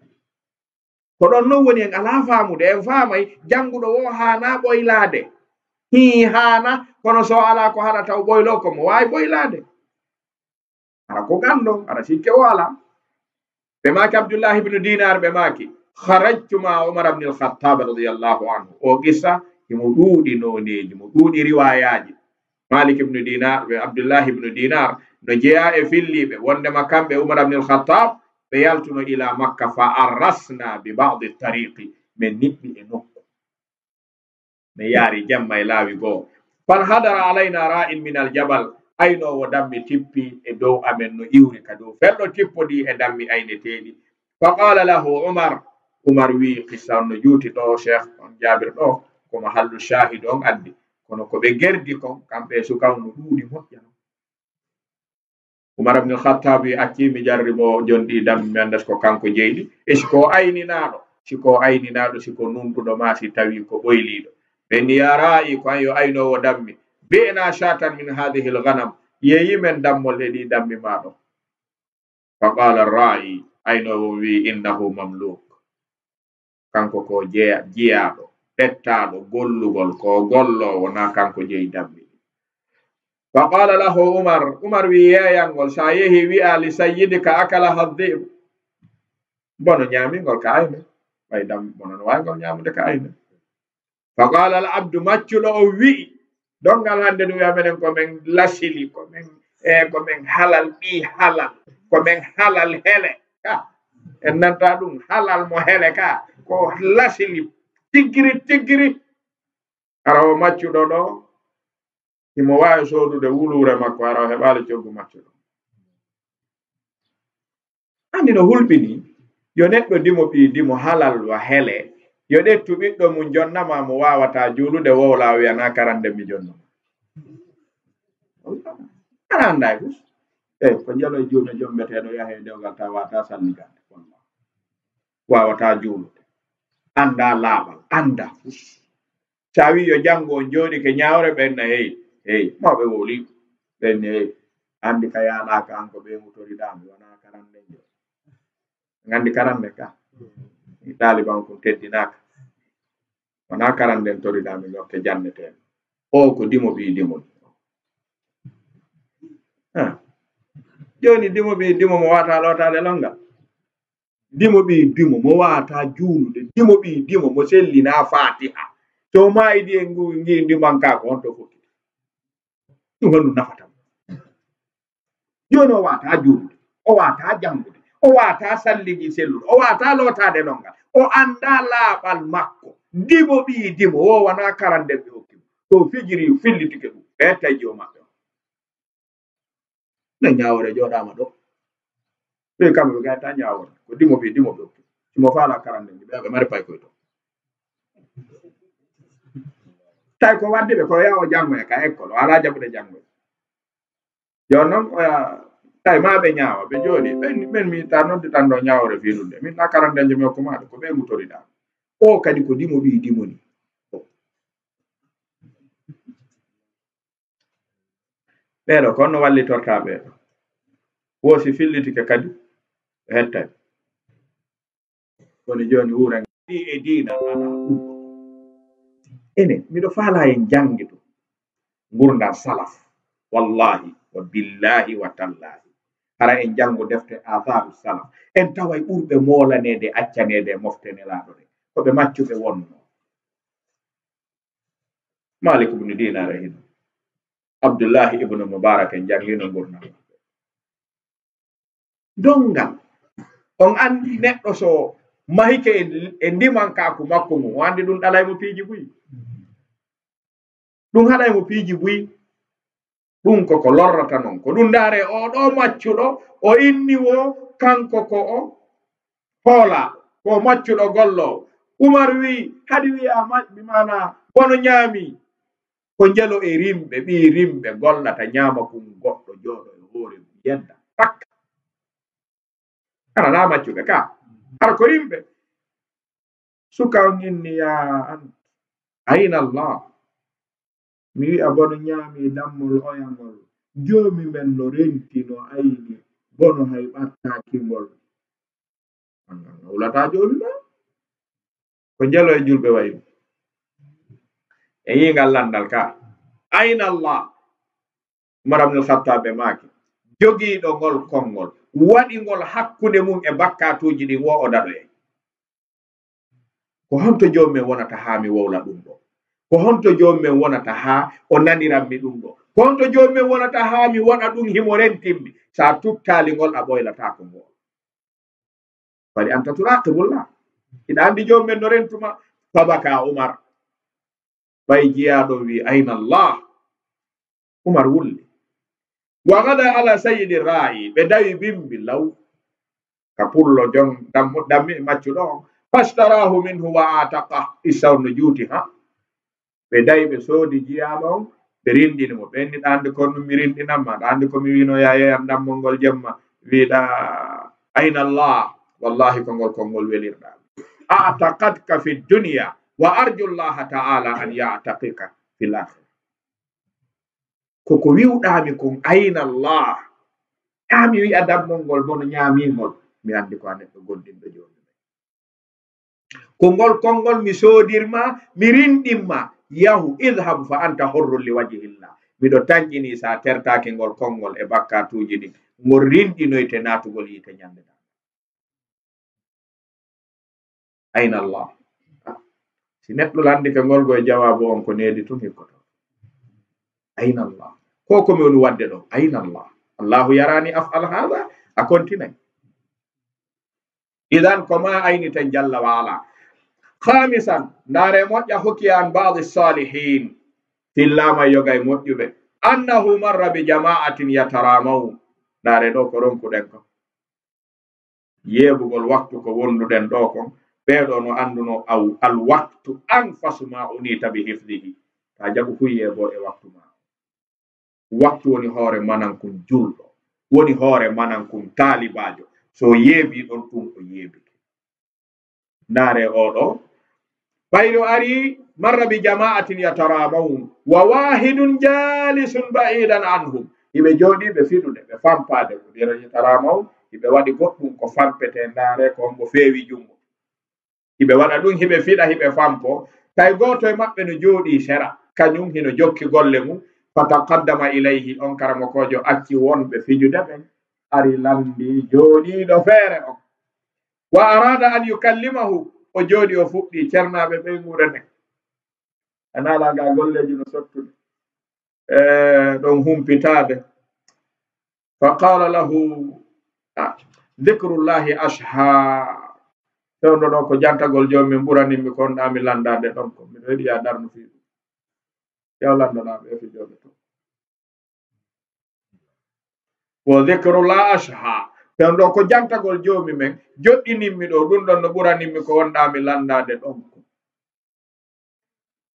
Ko ɗon non woni en alaa faamude, en faamay jannguɗo o haana ɓoylaade. Hii haana, kono so alaa ko haɗata o ɓoylo, ko mo waawi ɓoylaade. Hara ko ganndo, hara sikke o alaa. Ɓe maaki Abdullahi ibnu Dinar, ɓe maaki, kharajtu ma Umar ibn al-Khattab radiyallahu anhu. O qissa, himo ɗuuɗi nooneeji, mo ɗuuɗi riwaayaaji. Malik ibnu Dinar, ɓe Abdullahi ibnu Dinar, no jeyaa e filliiɓe, wondema kamɓe Umar ibn al-Khattab, ɓe yaltuno ila Makka, fa arrasna bi ba'di tariqi, min niɓɓi e nokku. Mi yaari jemma e laawi goo. Fan hadara alayna ra'in min al jabal. Aynoowo dammi tippi e dow amen no iwri ka dow. Felɗo tippodii e dammi ayneteeɗi. Fa qala lahu Umar. Umar wi'i, qissa on no juuti ɗo, Cheikh on Jabir ɗo, ko mahallu shahid on addi. Kono ko ɓe gerdi kon, kamɓe e suka on no ɗuuɗi moƴƴa non. Umar ibn Khattab wi, acci mi jarribo jonɗi dammi mi annda si ko kanko jeyɗi. E si ko ayninaaɗo, si ko ayninaaɗo, si ko nunɗuɗo ma si tawi ko ɓoyliiɗo. Ɓe ni, ya ra'i, ko an yo aynoowo dammi. Bi'na shatan min hadhihi al-ghanam. Yeeyi men dammol e ɗi dammi ma ɗo. Fa qala ar-ra'i, aynoowo wi, innahu mamluk. Kanko ko jeya-, jiyaaɗo, ɓettaaɗo gollugol, ko golloowo, na kanko jeyi dammi. Fa qala lahu Umar, Umar wi yeeyangol, sa yehi wi'a li sayyidika akala hadhib. Bono ñaamingol ka ayne, ɓay dam-, bono no waawingol ñaamude ka ayne. Fa qala al abdu, maccuɗo o wi'i, donngal hannde ɗum wi'a menen ko men lasili, ko men, e, ko men halal, ɓii halal, ko men halal hele. Ka, en nanta ɗum halal mo hele ka, ko lasili tigiri tigiri. Hara o maccuɗo ɗo, himo waawi soodude wuluure makko, hara o heɓaali coggu maccuɗo. Anndi no hulɓini, yo neɗɗo dimo ɓii dimo halal wa hele, Yo ƴettu ɓiɗɗo mum jonnama mo waawataa juulude, wowla o wiya na karande mi jonnuma. Ana annda e fus. Eyi, ko jalo e juume jombeteeɗo yahe e dewgal tawa waawataa salligande. Wallahi. Waawataa juulude. Annda laaɓal, annda fus. So a wii yo janngo, on jooɗike ñaawre, ɓen na heyi, heyi, mawɓe wowli, ɓen ne heyi. Anndi ka yaalaaka an ko ɓe ngutoriɗaa mi, wonaa karande njo. Nganndi karande ka. Ɗaaliban kun teddinaaka. Wonaa karande en toriɗaa mi, njokke jannetee. O ko dimo ɓii dimo. Ah. Jooni dimo ɓii dimo mo waata lootaade lonngal. Dimo ɓii dimo mo waata juulude. Dimo ɓii dimo mo sellinaa Faatiha. So maayidi e ngu, ngi ndimankaa ko honto fokkiti? Ɗum honɗum nafata mo? Jooni o waata juulude. O waata janngude. O waata salligi sellude. O waata lootaade lonngal. O annda laaɓal makko. Dimo ɓii dimo. O wonaa karande ɓe hokki mo. So fijiri fillitike ɗum. Ɓe etta e jiwo maɓɓe o. Ne ñaawore jooɗaama ɗo. Ɓe kamɓe ɓe gayta ñaawore. Ko dimo ɓii dimo ɓe hokki. Simo faala karande ni ɓe, ɓe mari pay koy to. Tawi ko waddi ɓe ko yawo janngoya ka école, o alaa jaɓude janngoya. Jooni noon, oya, tawi ma ɓe ñaawa, ɓe jooɗi, ɓen, ɓen mi ta noddi tan ɗo ñaawore fii ɗum de. Min na karandeejo mi hokku ma ɗum, ko ɓe ngutoriɗaa. O kadi ko dimo ɓii dimo ni. Ɓeeɗo ko no wallitortaa ɓeeɗo. Wo si fillitike kadi, ɓe hettay. Kono jooni wuuran ɗi e diina alaa ɗum. Ene, miɗo faalaa en janngi ɗum. Ngurndan salaf. Wallahi, wa billahi, wa tallahi. Hara en janngo defte athaaru salaf. En taway ɓurɓe moolaneede, accaneede, mofte Nelaaɗo ɗe. Ko ɓe maccuɓe wonno. Malik ibn Dinar e hino. Abdullahi ibn Mubarak en janngino ngurndan maɓɓe. Donngal. On anndi neɗɗo so mahike e, e ndimankaaku makko ngun, o anndi ɗum ɗalay mo piiji buy. Ɗum haɗay mo piiji buy. Ɗum ko ko lorrata non. Ko ɗum ndaare o ɗo maccuɗo, o inni wo kanko ko o hoola, ko maccuɗo golloowo. Umar wi, hadi wiya maɓɓe maana bono ñaami. Ko njelo e rimɓe, ɓii rimɓe gollata ñaama kun goɗɗo jooɗo e hoore mum yedda. Pakka. Ana na maccuɓe ka. Hara ko rimɓe. Suka on inni ya an. Ayna Allah. Mi wi'a bono ñaami dammol oyangol. Joomi men no renti no ayni. Bono hay ɓattaaki ngol. An, an, an wulataa joomi ma. Ko njelo e julɓe wayi ɗum. E yiingal lanndal ka. Ayna Allah. Umar ibn al-Khattab e maaki. Jogiiɗo ngol konngol. Waɗi ngol hakkunde mum e bakkaatuuji ɗin wo o daɗoyay. Ko honto joomum en wonata haa mi wowla ɗum ɗo? Ko honto joomum en wonata haa o naniran mi ɗum ɗo? Ko honto joomum en wonata haa mi waɗa ɗum himo rentin mi? Sa tuttaali ngol a ɓoylataako ngol. Bari anta turaqibullah. Hiɗa anndi joomum en no rentuma. Fabaka Umar. Ɓay jiyaaɗo wi, ayna Allah? Umar wulli. Wa gada ala sayyidi ra'i, ɓe dawi bimbi law. Ka pullo jon dammi maccuɗo on. Fashtarahu minhu wa ataqa. Issa on no juuti ha. Ɓe dawi ɓe soodi jiyaaɗo on, ɓe rinɗini mo. Ɓe inni ɗa anndi kon ɗum mi rinɗinan ma, ɗa anndi ko mi wino ya yeyan dammol ngol jemma, wiɗa ayna Allah, wallahi ko ngol konngol welirɗa. A'taqadka fi dunya wa arju Allah ta'ala an ya'taqika fil akhirah. Koko wi'uɗaa mi kon ayna Allah. Haa mi wi'a dammol ngol bono ñaamingol. Mi anndi ko a neɗɗo goonɗinɗo jooni. Ko ngol konngol mi soodirma, mi rinɗinma. Yahu, idhab fa anta hurrun li wajhillah. Miɗo tanƴini sa tertaaki ngol konngol e bakkaatuuji ɗin. Ngol rinɗinoyte naatugol yiite ñande ɗan. Ayna Allah. Si neɗɗo landike ngol go e jawaabu on ko needi tun hikkoto. Ayna Allah. Ko ko mi woni wadde ɗo? Ayna Allah. Allahu yarani af'al hada? A kontinay. Idan ko ma ayniten jalla wa ala. Khamisan, ndaare moƴƴa hukiya an ba'di salihin. Fillaama yoga e moƴƴuɓe. Annahu marra bi jama'atin yataramawun. Ndaare ɗo ko ronkuɗen ko. Yeebugol waktu ko wonduɗen ɗo kon, Ɓeeɗo no annduno aw al waktu anfasu ma unita bi hifdihi. Ta jaɓu huyye bo e waktu ma. Waktu woni hoore manankun julɗo, woni hoore manankun taalibaajo. So yeebi ɗon, ɗum o yeebike. Ndaare oɗo. Ɓayri o ari, marra bi jama'atin yataramawun wa wahidun jalisun ba'idan anhum. Hiɓe jooɗi ɓe fiɗude, ɓe fampaade. Ko ɓe yataramawun, hiɓe waɗi goɗɗum ko fampete, ndaare ko hombo feewi jungo. Hiɓe waɗa ɗum, hiɓe fiɗa, hiɓe fampo. Tawi gooto e maɓɓe no jooɗii sera, kañum hino jokki golle mum. Fataqaddama ilayhi, on karamokoojo acci wonɓe fijude ɓen, ari lanndii jooɗiiɗo feere on. Wa arada an yukallimahu, o jooɗi, o fuɗɗii cernaaɓe ɓeynguure nden. A naalaa ga golleeji no sottude. E, ɗon humpitaade. Fa qala lahu, ah, dhikrullahi ashha. Fewndo ɗo ko jantagol Joomi min ɓuranimmi ko wonɗaa mi lanndaade ɗon ko. Miɗo yiɗi yaa darnu fii ɗum. Yaw lanndanaa ɓe e fijooɓe to. Wa dhikrullah ashha. Fewndo ko jantagol Joomi men, joɗɗinimmi ɗo, ɗum ɗon no ɓuranimmi ko wonɗaa mi lanndaade ɗon ko.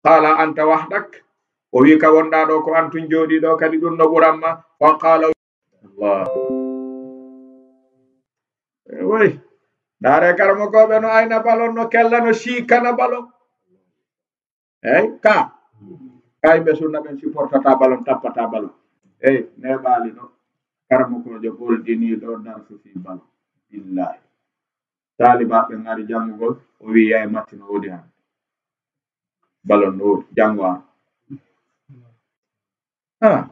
Qala anta wahdak. O wi ka wonɗaa ɗo ko an tun jooɗii ɗo, kadi ɗum no ɓuramma. Fa qala, Allah. Woy. Ndaare karamokooɓe no ayna balon, no kella, no siikana balon. Ey, ka. Kay ɓe sunna ɓen supportata balon, tappata balon. Ey, neɓaali no. Karamokoojo goldini ɗo darsu fii balon. Billahi. Taalibaaɓe ngari janngugol, o wi yaay matti no woodi han. Balon no woodi, janngo an. Ah.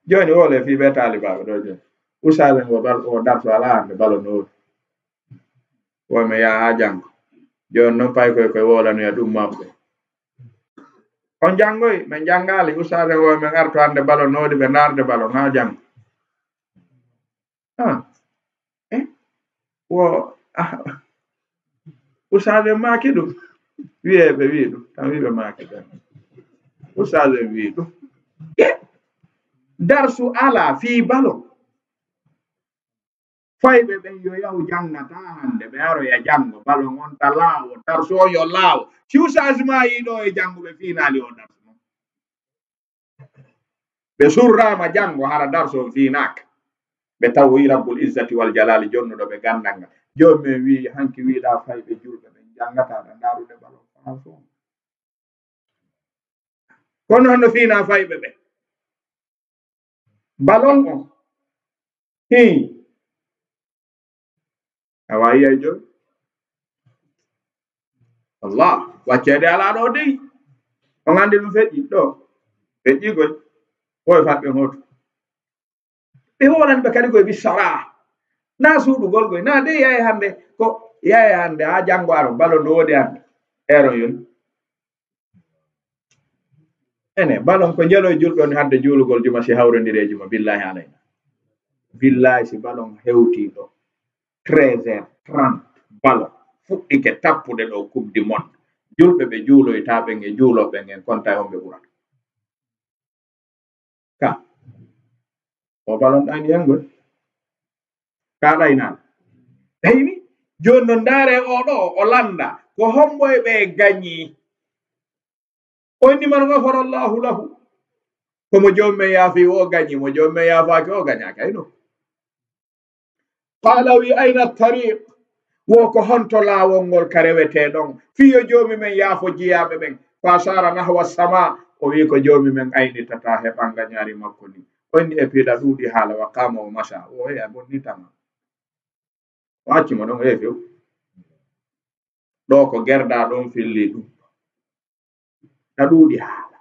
Jooni wole fii ɓe taalibaaɓe ɗo jooni. Usaaɓe ngo bal-, o darsu alaa hannde balon no woodi. Wo mi yaha haa janngo. Jooni non pay koy koy wolanoya ɗum maɓɓe. On janngoy, min janngaali. Usaaɓe ngo min artu hannde balon no woodi, ɓe ndaarde balon haa janngo. Ah. Eh? Wo, ah. Usaaɓe maaki ɗum. Wiyeeɓe wi ɗum. Tan wiɓe maaki tan. Usaaɓe wi ɗum. Eh? Darsu alaa fii balon. Fayɓe ɓen yo yahu janngata hannde, ɓe aroya janngo, balon on ta laawo, darsu on yo laawo. Si usaaji ma yii ɗo e janngo ɓe fiinaali o darsu non. Ɓe surraama janngo hara darsu on fiinaaka. Ɓe tawoyi Rabbul Izzati wal Jalaali jonnuɗo ɓe ganndal ngal. Jooni min wii, hanki wiiɗaa fayɓe julɓe ɓen janngata ɓe ndaarude balon France on. Kono no fiina fayɓe ɓe. Balon on. Hii. Awa yiya joy. Allah. Wacceede alaa ɗo dey. On anndi ɗum feƴƴi ɗo. Feƴƴi goy. Oy faɓɓe hoto. Ɓe hoolan ɓe kadi koye bi sara. Na suuɗugol koye. Na de yaye hannde ko yaye hannde haa janngo aro balo no woodi hannde. Ero yoni. Ene, balon ko njelo e julɓe on hadde juulugol juma si hawrondire juma. Billahi alayna. Billahi si balon hewti ɗo. Treize heures trente balon. Fuɗɗike tappude ɗo Coupe du Monde. Julɓe ɓe juuloyta ɓen e juulooɓe ɓen en konta e homɓe ɓurata. Ka. O balon ɗayni hen ngol. Ka ɗaynaali. Ɗayni. Jooni no ndaare o ɗo, o lannda. Ko hombo e ɓe gañi? O inni, "Man ghafara Allahu lahu." Ko mo Joomi men yaafi o gañi, mo Joomi men yaafaaki o gañaaki. Ayno. Qala wi, "Ayna tariq?" Wo ko honto laawol ngol ka rewetee ɗon? Fii yo Joomi men yaafo jiyaaɓe ɓen. Fa ashara nahwa sama. O wi ko Joomi men aynitata he ɓannga ñaari makko ni. O inni e piiɗa ɗuuɗi haala wa qama o masha. O heya bonnitama. O acci mo ɗon e few. Ɗo ko gerda ɗon filli ɗum. Na ɗuuɗi haala.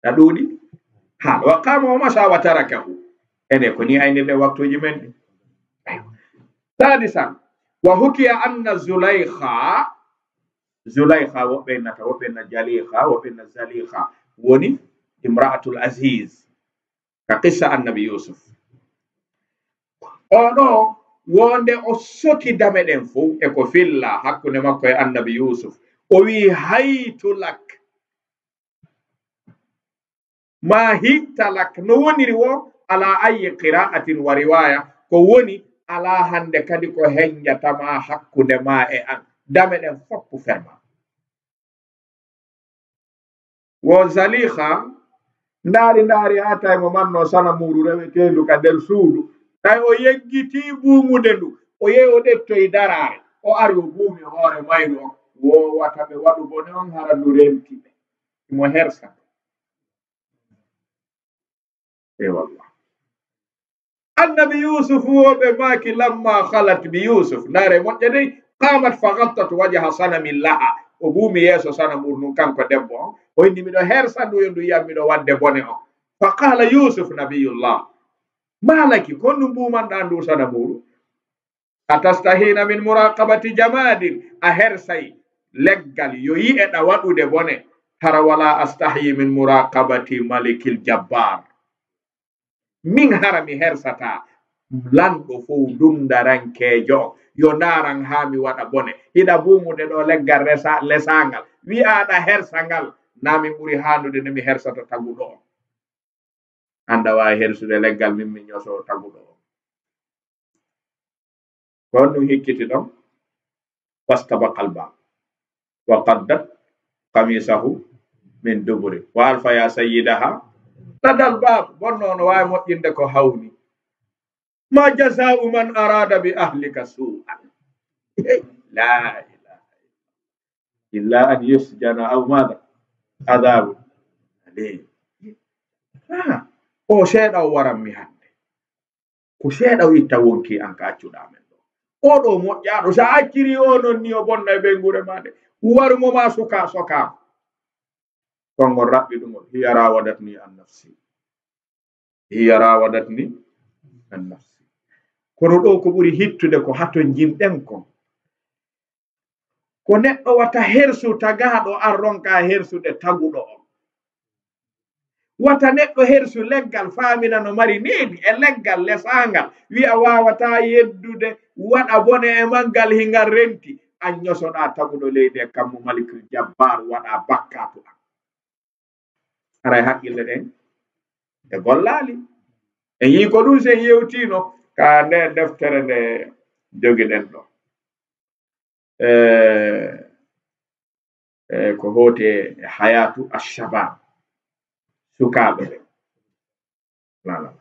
Na ɗuuɗi haala. Wa qama wa masha wa tarakahu. Ene ko ni aynirɗe waktuuji men ɗi. Aywa. Sadisan, wa hukiya anna Zulaykha, Zulaykha woɓɓe innata, woɓɓe inna Jalikha, woɓɓe inna Zalikha, woni imra'atul Aziz. Ka qissa annabi Yusuf. O ɗo wonde o soki dame ɗen fow e ko filla hakkunde makko e annabi Yusuf. O wi, "Haytu lak." Ma hita lak. No woniri wo, ala ayi qira'atin wa riwaya. Ko woni Alaa hannde kadi ko heññata ma hakkunde ma e an. Dame ɗen fof ferma. Wo Zaliha, ndaari, ndaari, haa tawi mo manno sana muuru reweteendu ka nder suudu. Tawi o yeggitii buumude ndu, o yehi o ɗettoyi daraare. O ari o buumi hoore mayru on, wowata ɓe waɗu bone on, hara ndu renti ɓe. Himo hersa. E wallah. Annabi Yusuf wo ɓe maaki, lamma khalat bi Yusuf. Ndaare moƴƴa dey, qamat fa ghattat wajha sanamin laha. O buumi yeeso sanamuru ndun kanko debbo on. O inni, miɗo hersa ndu yo ndu yiyan miɗo waɗde bone on. Fa qala Yusuf nabiyullah, ma laki, ko honɗun buumanɗaa ndu sanamuru? Atastahina min muraqabati jamadin, a hersay leggal yo yi'eɗa waɗude bone, hara wala astahyi min muraqabati malikil jabbar. Min hara mi hersataa lanɗo fow dundarankeejo, yo ndaaran haa mi waɗa bone. Hiɗa buumude ɗo leggal resa-, lesaangal, wi'aaɗa hersa ngal, naa min ɓuri haanude nde mi hersata taguɗo on. Annda waawi hersude leggal, min mi ñoso taguɗo on. Ko honɗun hikkiti ɗon? Fastabaqa al-bab wa qaddat qamisahu min duburi wa alfa ya sayyidaha lada al-bab. Bonno no waawi moƴƴinde ko hawni. Ma jaza'u man arada bi ahlika su'an. La ilaha illa an yusjana aw mada adabun alim. Ah, o seeɗa o waran mi hannde. Ko seeɗa o itta wonki an ka accuɗaa men ɗo. Oo ɗoo moƴƴaaɗo, so a accirii oo non ni o bonna e ɓeynguure maa nde. Waru mo maa suka sokaama. Konngol raɓɓiɗungol, hiya rawadatni an nafsi. Hiya rawadatni an nafsi. Kono ɗoo ko ɓuri hittude ko hato njimɗen kon. Ko neɗɗo wata hersu tagaaɗo, an ronka hersude taguɗo on. Wata neɗɗo hersu leggal, faamina no mari needi e leggal lesaangal, wi'a waawataa yeddude, waɗa bone e maggal, hingal renti. An ñosoɗaa taguɗo leydi e kammu Malikul Jabbaar, waɗa bakkaatu an. Haray haqqille ɗen ɗe gollaali. En yii ko ɗun sen yewtiino ka nde deftere nde jogiɗen ɗo. Eh, eh, ko hooti e hayatu ashabab, sukaaɓe ɓen. Voilà.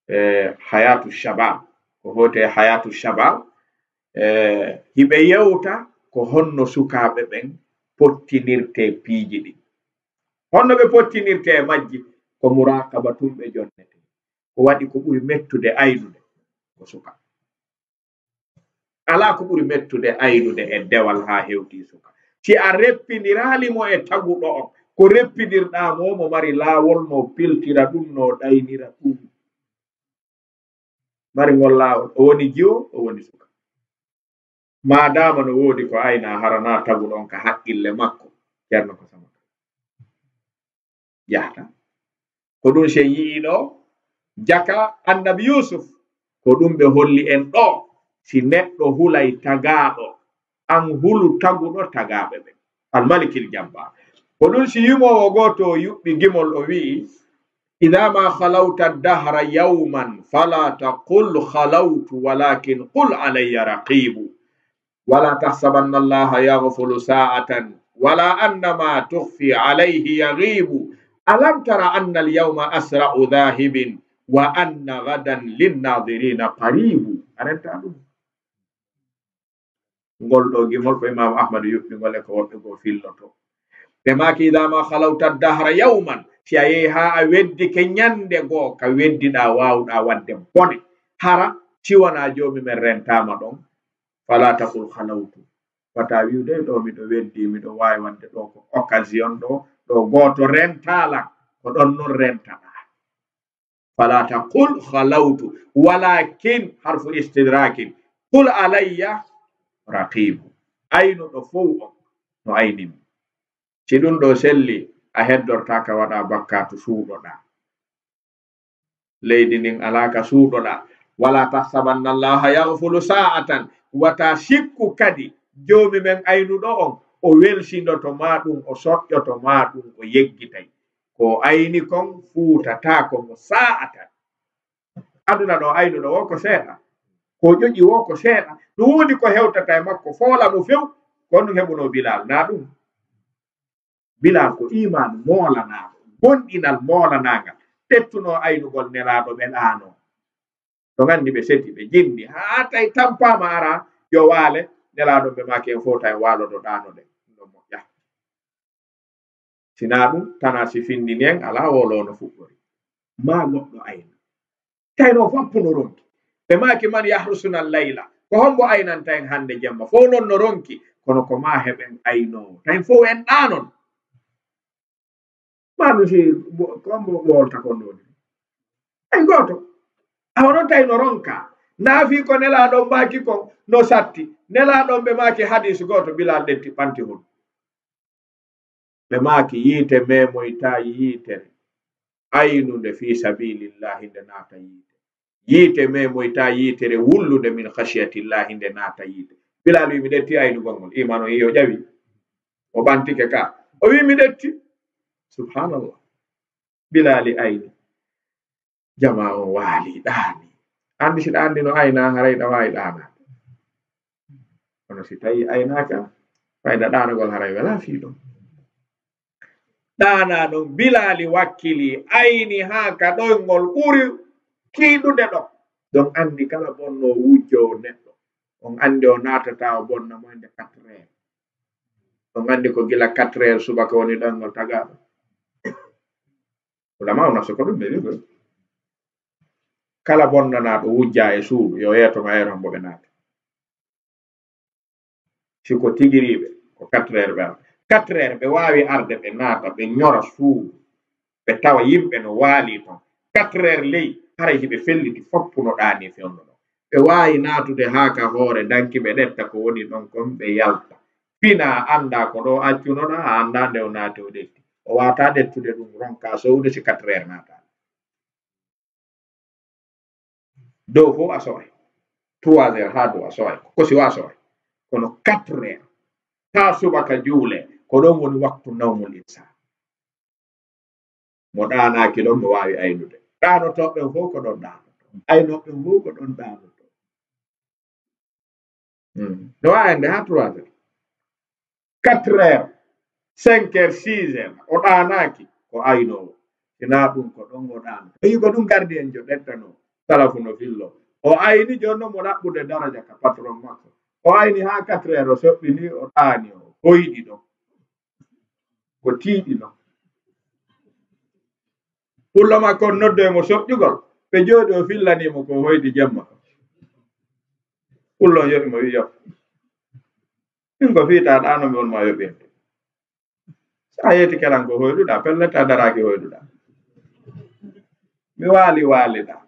Eh, hayatu shabab, ko hooti e hayatu shabab, eh, hiɓe yewta ko honno sukaaɓe ɓen pottinirte piiji ɗin. Honno ɓe pottinirte e majji? Ko muraqaba tun ɓe jonnete. Ko waɗi ko ɓuri mettude aynude ko suka. Alaa ko ɓuri mettude aynude e dewal haa hewtii suka. Si a reppindiraali mo e taguɗo on, ko reppindirɗaa mo, mo mari laawol, no piltira ɗun, no ɗaynira ɗun. Mari ngol laawol, o woni jiwo, o woni suka. Maadaama no woodi ko aynaa, hara naa taguɗo on ka haqqille makko, Ceerno ko sama yahata. Ko ɗun si en yi'ii ɗoo, jaka Annabi Yuusuf, ko ɗun ɓe holli en ɗoo, si neɗɗo hulay tagaaɗo, an hulu taguɗo tagaaɓe ɓen. Almalikil Jabbaar. Ko ɗun si yumoowo gooto o yuɓɓi gimol, o wi'i, إذا ما خلوت الدهر يوما فلا تقل خلوت ولكن قل علي رقيب. ولا تحسبن الله يغفل ساعة ولا أن ما تخفي عليه يغيب. ألم تر أن اليوم أسرع ذاهب وأن غدا للناظرين قريب. A renta ɗun. Ngol ɗoo gimol ko Imaamu Ahmadu yuɓɓi ngol e ko woɓɓe goo filloto. Ɓe maaki, إذا ما خلوت الدهر يوما, si a yehi haa a weddike ñannde goo ka weddiɗaa, waawuɗaa waɗde bone, hara si wanaa Joomi men rentaama ɗon, فلا تقل خلوت. Wata wi'u de ɗoo miɗo weddii, miɗo waawi waɗde ɗoo ko occasion ɗoo, ɗoo gooto rentaa lan, ko ɗon non rentaɗaa. فلا تقل خلوت ولكن حرف استدراك قل علي رقيب. Aynuɗo fow on no ayni mi. Si ɗun ɗoo sellii, a heddortaake waɗaa bakkaatu suuɗoɗaa. Leydi ndin alaa ka suuɗoɗaa. ولا تحسبن الله يغفل ساعة. Wata sikku kadi Joomi men aynuɗo on, o welsindoto maa ɗun, o soƴƴoto maa ɗun, o yeggitay. Ko o ayni kon fuutataako mo saa'atan. Aduna ɗoo aynuɗo woo ko seeɗa. Ko ƴoƴi wo ko seeɗa. No woodi ko hewtata e makko, foola mo few. Ko ɗum heɓunoo Bilal, naa ɗum? Bilal ko iman moolanaaɗo, gonɗinal moolanaangal. Ɓettunoo aynugol Nelaaɗo, ɓe ɗaanoo. Ɗo nganndi ɓe seti, ɓe jinndi, haa tawi tampaama ara, yo waale. Nelaaɗo ɓe maaki en fota en waalodo ɗaanode. Ɗum ɗon moƴƴa. Sinaa ɗum, tanaa si findini en, alaa wolo no fuɗɗori. Maa goɗɗo ayna. Tawi no foppu no ronki. Ɓe maaki, "Man yahrusuna layla?" Ko hombo aynanta en hannde jemma? Fof noon no ronki. Kono ko maa heɓen aynoowo. Tawi fof en ɗaanon. Maa ɗum si bo-, ko hombo wolta kon ɗo ni? Ay gooto. Awa noon tawi no ronka. Naafi ko Nelaaɗo maaki ko no satti. Nelaaɗo ɓe maaki hadis gooto, Bilal ɗetti ɓanti hon. Ɓe maaki, "Yiite memoyta yiitere aynunde fi sabilillahi nde naata yiite. Yiite memoyta yiitere wullude min khashiyatillahi nde naata yiite." Bilal wi, "Mi ɗetti aynugol ngol." Iman o yiyo ƴawi. O ɓantike ka. O wi, "Mi ɗetti." Subhanallah. Bilali ayni. Jamaa on waali, ɗaani. Anndi si ɗa anndi no ayna, haray ɗa waawi ɗaanaade. Kono si tawi aynaaka, fayda ɗaanagol haray wela fii ɗon. Ɗaana ɗon, Bilali wakkili, ayni haa ka ɗoyngol ɓuri kiiɗude ɗon. Ɗon anndi kala bonno wujjoowo neɗɗo, on anndi o naatata o bonna mo ende quatre heures. On anndi ko gila quatre heures subaka woni ɗoyngol tagaaɗo. Ulama o nafsa ko ɗum ɓe wi. Kala bonnanaaɗo wujja e suudu, yo yeeto ma yeeto mbo ɓe naata. Si ko tigiriiɓe, ko quatre heures ɓe arata. Quatre heures ɓe waawi arde, ɓe naata, ɓe ñora suudu, ɓe tawa yimɓe no waali ton. Quatre heures ley, haray hiɓe felliti foppuno ɗaani fewndo ɗon. Ɓe waawi naatude haa ka hoore danki, ɓe ɗetta ko woni ɗon kon, ɓe yalta. Fina annda ko ɗo accunoɗa, a annda nde o naati o ɗetti. O waata ɗettude ɗum, ronka sowde si quatre heures naata. Dow fof a soway. Trois heures haa dow a soway. Ko si o a soway. Kono quatre heures haa subaka juule, ko ɗon woni waktu nawmul insan. Mo ɗaanaaki ɗon, mo waawi aynude. Ɗaanotooɓe ɓen fof ko ɗon ɗaanoto. Aynooɓe ɓen fof ko ɗon ɗaanoto. Hmm. No waawi hannde haa trois heures. Quatre heures, cinq heures, six heures, o ɗaanaaki, ko aynoowo. Sinaa ɗum ko ɗon o ɗaano. O yii ko ɗum gardi en jo ɗettanoo. Salafu no fillo. O ayni jooni noon mo ɗaɓɓude daraja ka patron makko. O ayni haa quatre heures, o soɓɓini, o ɗaani, o hoyɗi ɗon. Ko tiiɗi non. Pullo makko on noddoy mo soƴƴugol. Ɓe jooɗi, o fillanii mo ko hoydi jemma. Pullo on yoɓi mo, wi, "Yoɓ. Min ko fii ta ɗaano mi won ma yoɓirde. Sa yeeti kelan ko hoyɗuɗa, pellet a daraaki hoyɗuɗa. Mi waali, waaliɗa.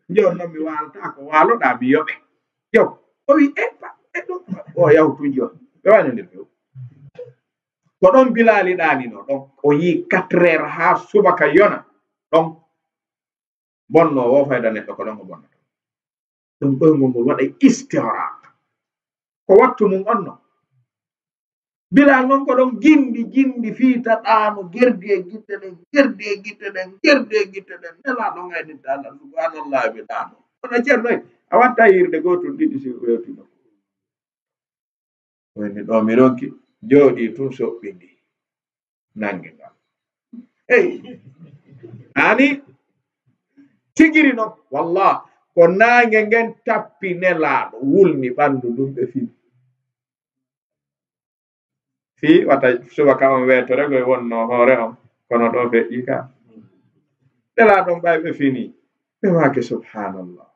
Jooni noon mi waalta ko waaloɗa, mi yoɓe." Yow, o wi, "E, pa, e ɗum." O yahu tun jooni. Ɓe waynondir few. Ko ɗon Bilaali ɗaanino ɗon. O yii quatre heures haa subaka yona. Ɗon bonno wo fayda neɗɗo, ko ɗon o bonnata. Ɗum ɗoyngol ngol waɗa istihraq. Ko wattu mum on non. Bilal non ko ɗon gindi, gindi fiita ɗaano, gerdi e gitte ɗen, gerdi e gitte ɗen, gerdi e gitte ɗen. Nelaaɗo ngaynirta Allah, subhanallah, ɓe ɗaano. Kono ceerno, a watta yirde gootum ɗiɗi si weetuno. Woni ɗo mi ronki, jooɗi tun soɓɓindi. Nange ngal. Hey. Ani, tigiri non, wallah, ko naange ngen tappi Nelaaɗo, wulni ɓandu ndun ɓe fini. Fii wata subaka on weetore koye wonno hoore on, kono ɗo feƴƴi ka. Nelaaɗo on ɓay ɓe fini. Ɓe maaki, "Subhanallah.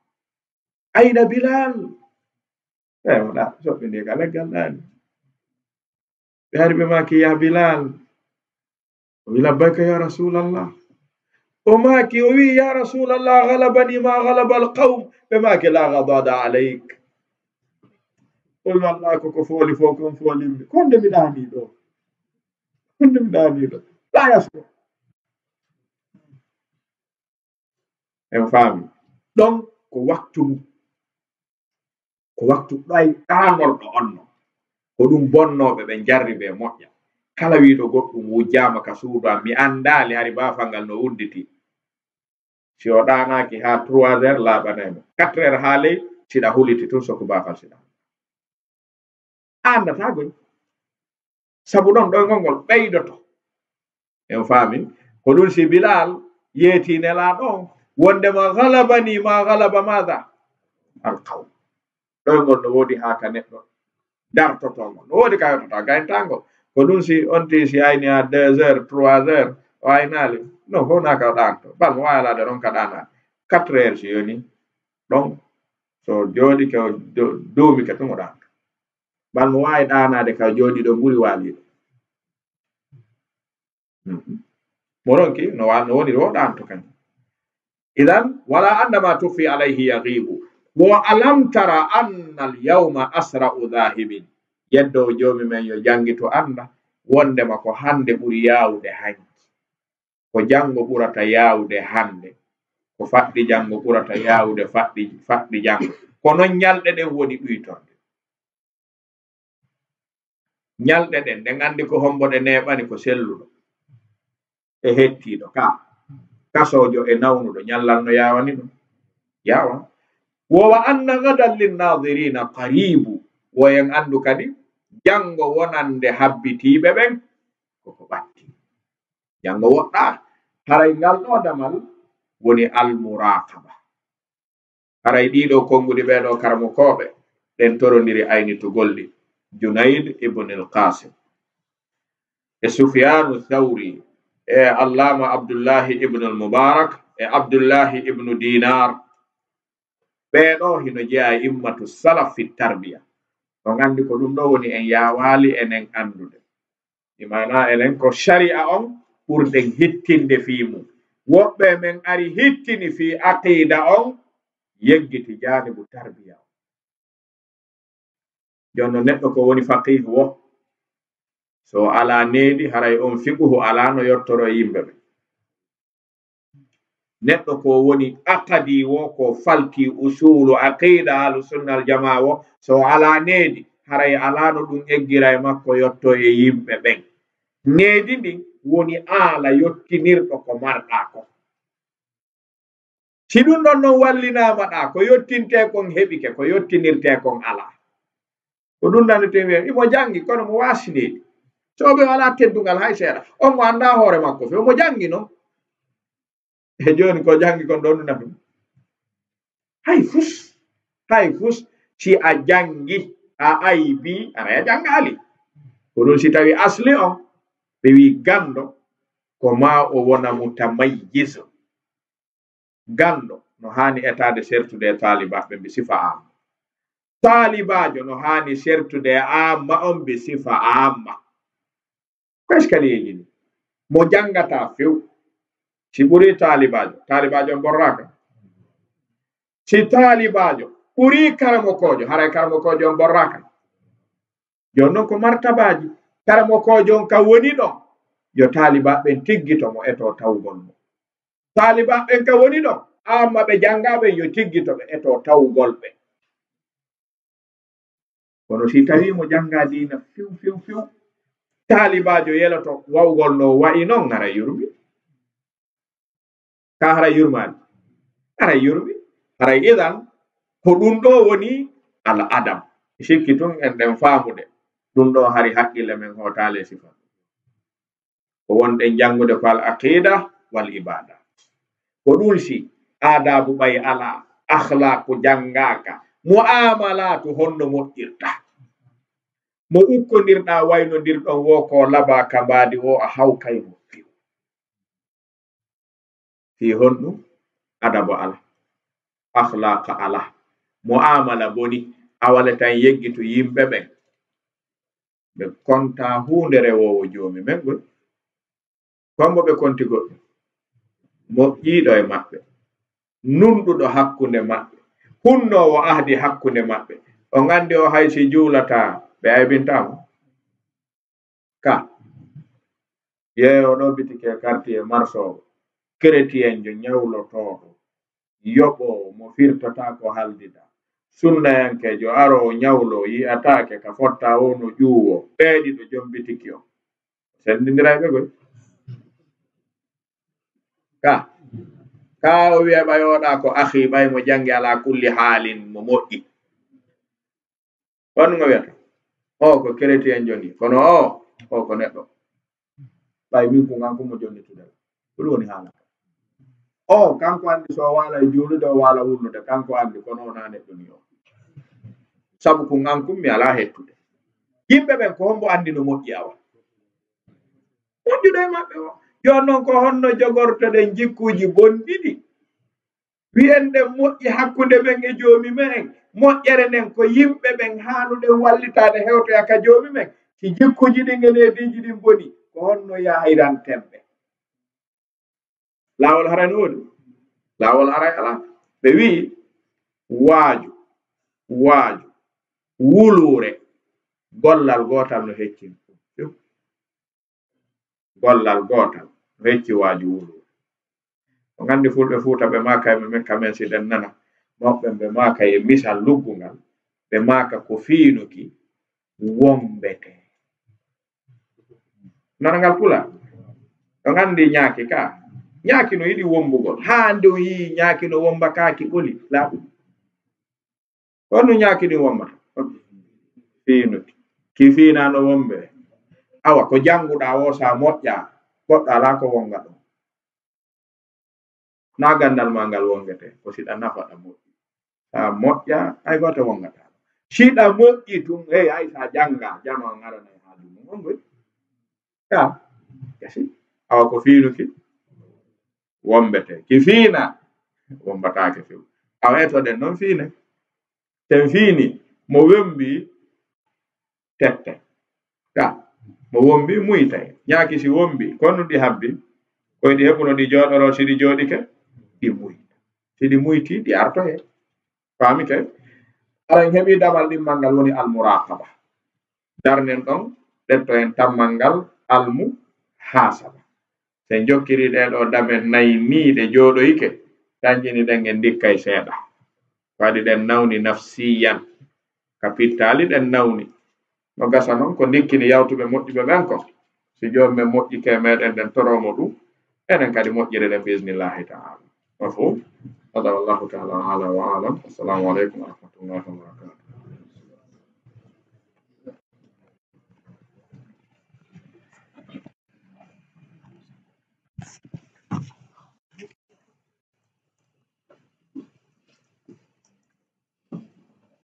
Ayna Bilal?" Ɓe mo ɗa, soɓɓindi ka leggal ɗaani. Ɓe hari ɓe maaki, "Ya Bilal." O wi, "Labbayka ya Rasulallah." O maaki, o wi, "Ya Rasulallah, ghalabani ma ghalaba al-qawm." Ɓe maaki, "La ghadada alayk." O wi, "Wallah, ko ko fooli fof kon foolimmi. Ko honde mi ɗaani ɗo? Ko honde mi ɗaani ɗo?" La yasma. En faami. Ɗon ko waktu mum. Ko waktu ɗay ɗaanol ɗo onno. Ko ɗum bonnooɓe ɓe njarri ɓe moƴƴa. Kala wiiɗo goɗɗum wujjaama ka suudu am, mi anndaali hari baafal ngal no udditi. Si o ɗaanaaki haa trois heures, laaɓanay mo. Quatre heures haa ley, Siɗa huliti tun soko bafal siɗa. Anndata goy. Sabu ɗon ɗoyngol ngol ɓeydoto. En faami. Ko ɗun si Bilal yeeti Nelaaɗo on, wondema galabani ma galaba maada? Al qawm. Ɗoyngol no woodi haa ka neɗɗo dartotoo ngol. No woodi ka yottata gayntangol. Ko ɗun si on ti si ayni à deux heures, trois heures, o aynaali. No, honaa ka ɗaanto. Bal mo waawi alaade ɗon ka ɗaanaade. Quatre heures si yoni. Ɗon, so jooɗike o do-, duumike tun o ɗaanto. Bal mo waawi ɗaanaade ka jooɗi ɗon ɓuri waaliiɗo. Mhm. Mo ronki no wa-, no woni wo ɗaanto kan. Idan, wala anna ma tukhfi alayhi yaghibu. Wo alam tara anna al yawma asra'u dhahibin. Yeddo joomi men yo janngitu annda wondema ko hannde ɓuri yaawude hanki. Ko janngo ɓurata yaawude hannde. Ko faɗɗi janngo ɓurata yaawude faɗɗi, faɗɗi janngo. Ko non ñalɗe ɗen woni ɗuytonde. Ñalɗe ɗen, ɗen anndi ko hombo ɗe neeɓani, ko selluɗo e hettiiɗo. Ka, kasoojo e nawnuɗo, ñallal no yaawani ɗum? Yaawa. Wo wa anna gadan linnadirina qaribu. Wo en anndu kadi, janngo wonande habbitiiɓe ɓen, koko ɓatti. Janngo woɗɗaa. Haray ngal ɗoo damal woni almuraqaba. Haray ɗiɗo konguɗi ɓeeɗo karamokooɓe, ɗen torondiri aynitugol ɗi. Junayd ibn al-Qasim, e Sufyanu Thawri, e Allama Abdullahi ibn al-Mubarak, e Abdullahi ibn Dinar. Ɓeeɗo hino jeyaa e immatu salaf fi tarbiya. On anndi ko ɗum ɗo woni en yaawaali enen anndude. Ɗi maanaa enen ko shari'a on ɓurɗen hittinde fii mum. Woɓɓe men ari hittini fii aqiida on, yeggiti jaanibu tarbiya on. Jooni non neɗɗo ko woni faqiihu wo, so o alaa needi, haray on fiqhu alaa no yottoro e yimɓe ɓen. Neɗɗo ko woni aqadi wo, ko falti usulu aqiida ahlu sunna al jamaa wo, so o alaa needi, haray alaa no ɗum eggira e makko yotto e yimɓe ɓen. Needi ndin woni aala yottinirɗo ko marɗaa kon. Si ɗum ɗon non wallinaama ɗaa, ko yottintee kon heɓike, ko yottinirtee kon alaa. Ko ɗum nanetee wi'en, imo janngi, kono mo waasi needi. So ɓe walaa teddungal hay seeɗa. On mo anndaa hoore makko few, mo janngi non. E jooni ko janngi kon ɗon ɗum nafi mo. Hay fus, hay fus, si a janngi, a aybi, aray a janngaali. Ko ɗum si tawi asli on, ɓe wi'i ganndo, ko maa o wona mutamayyiz. Ganndo no haani etaade sertude e taalibaaɓe mbi sifa amma. Taalibaajo no haani sertude e amma on mbi sifa amma. Ko eskaliyeeji ni. Mo janngataa few. Si ɓurii taalibaajo, taalibaajo on borraaka. Si taalibaajo ɓurii karamokoojo, haray karamokoojo on borraaka. Jooni non ko martabaaji. Karamokoojo on ka woni ɗon, yo taalibaaɓe ɓen tiggito mo, eto tawgol mo. Taalibaaɓe ɓen ka woni ɗon, amma ɓe janngaa ɓen yo tiggito ɓe, eto tawgol ɓe. Kono si tawii mo janngaa diina few, few, few, taalibaajo yeloto wawgol no wa'i non, haray yurmi. Ka haray yurmaani? Haray yurmi. Haray idan, ko ɗum ɗo woni al adab. Sikki tun en ɗen faamude. Ɗum ɗo hari haqqille men hootaali e sifa. Ko wonɗen janngude ko al aqida wal ibada. Ko ɗum si aadaabu ɓay alaa, akhlaqu janngaaka, mu'amalaatu honno moƴƴirta? Mo ukkondirɗaa waynondirɗon wo ko labaa ka mbaadi wo a hawkay mo few. Fii honɗum? Adabo alaa, akhlaqa alaa, mu'amala boni, a wala tan yeggitu yimɓe ɓen. Ɓe kontaa huunde rewoowo joomi men ngol. Kombo ɓe konti goɗɗum? Moƴƴiiɗo e maɓɓe, nunɗuɗo hakkunde maɓɓe, hunnoowo ahdi hakkunde maɓɓe. On anndi o hay si juulataa, ɓe aybintaa mo. Ka yeeyo ɗo bitike quartier marsoowo, keretiyenjo ñawlotooɗo, yoɓoowo mo firtataa ko haldida, sunnayankeejo aroowo ñawloo yi'ataake ka fotta o no ƴuuwo, ɓee ɗiɗo jombitiki on. Senndindirayɓe koy. Ka, Kaa o wiya ɓay oɗa ko akhi, ɓay mo janngi ala kulli haalin mo moƴƴi. Wonno ngo wiyata. O ko chrétien joni, kono o, o ko neɗɗo. Ɓay min ko nganko mo jonni tudal. Ko ɗum woni haala ka. O, kanko anndi so o waala e juulude, o waala wullude, kanko anndi, kono o na neɗɗo ni o. Sabu ko ngankum mi ala hettude. Yimɓe ɓen ko hombo anndi no moƴƴi awa? Moƴƴuɗo e maɓɓe o. Yo non ko honno jogortoɗen jikkuuji bonɗi ɗi? Wi'en ɗen moƴƴi hakkunde men e Joomi men. Moƴƴere nden ko yimɓe ɓen haanuɗen wallitaade hewtoya ka Joomi men. Si jikkuuji ɗin e neediiji ɗin boni, ko honno yaahiranten ɓe? Laawol haray no woodi? Laawol haray alaa. Ɓe wi'i, waaju, waaju, wuluure, gollal gootal no hecci. Gollal gootal, hecci waaju wuluure. On anndi Fulɓe Fuuta ɓe maaka e men, ka men si ɗen nana, mawɓe ɓe maaka e misal luggungal, ɓe maaka ko fiinuki wombete. Nana ngal pula? On anndi ñaaki ka? Ñaaki no yiɗi wombugol. Haa nde o yi'i ñaaki no wombataaki ɓoli, laaɓi. Kono ñaaki ɗin wommata. Fiinuki. Ki fiinano wombe. Awa, ko jannguɗaa o, sa moƴƴa, goɗɗo alaa ko wonga ɗon. Na ganndal ma ngal wongete, ko si ɗa nafa ɗa moƴƴi. Sa moƴƴa, ay gooto wongata. Si ɗa moƴƴi tun, hey, ay sa jannga, jama on arana e haaju mum. On goy. Ka, gasi. Awa ko fiinuki. Wombete. Ki fiina, wombataake few. Awa, etoɗen non fiine. Ten fiini, mo wombi, tette. Ka, mo wombi, muytay. Ñaaki si wombi, kono ɗi habbi, koy ɗi heɓuno ɗi jooɗoro, si ɗi jooɗike, ɗi muyta. Si ɗi muyti, ɗi artoye. Faami kay? Ara en heɓi damal ɗimmal ngal woni almuraqaba. Darnen ɗon, ɗetto en tammal ngal almuhasaba. Sen jokkiri ɗee ɗoo damen nay nii ɗe jooɗoyike, tanƴini ɗen en ndikkay seeɗa. Waɗi ɗen nawni nafsiyan. Ka pittaali ɗen nawni. No gasa non ko ndikkini yawtuɓe moƴƴuɓe ɓen kon. Si Joomi men moƴƴike meɗen ɗen toroo mo ɗum, enen kadi moƴƴire ɗen bi iznillahi ta'ala. Mafhum? Hada wallahu ta'ala a'la wa a'lam. Assalamu aleykum wa rahmatullahi wa barakatuh.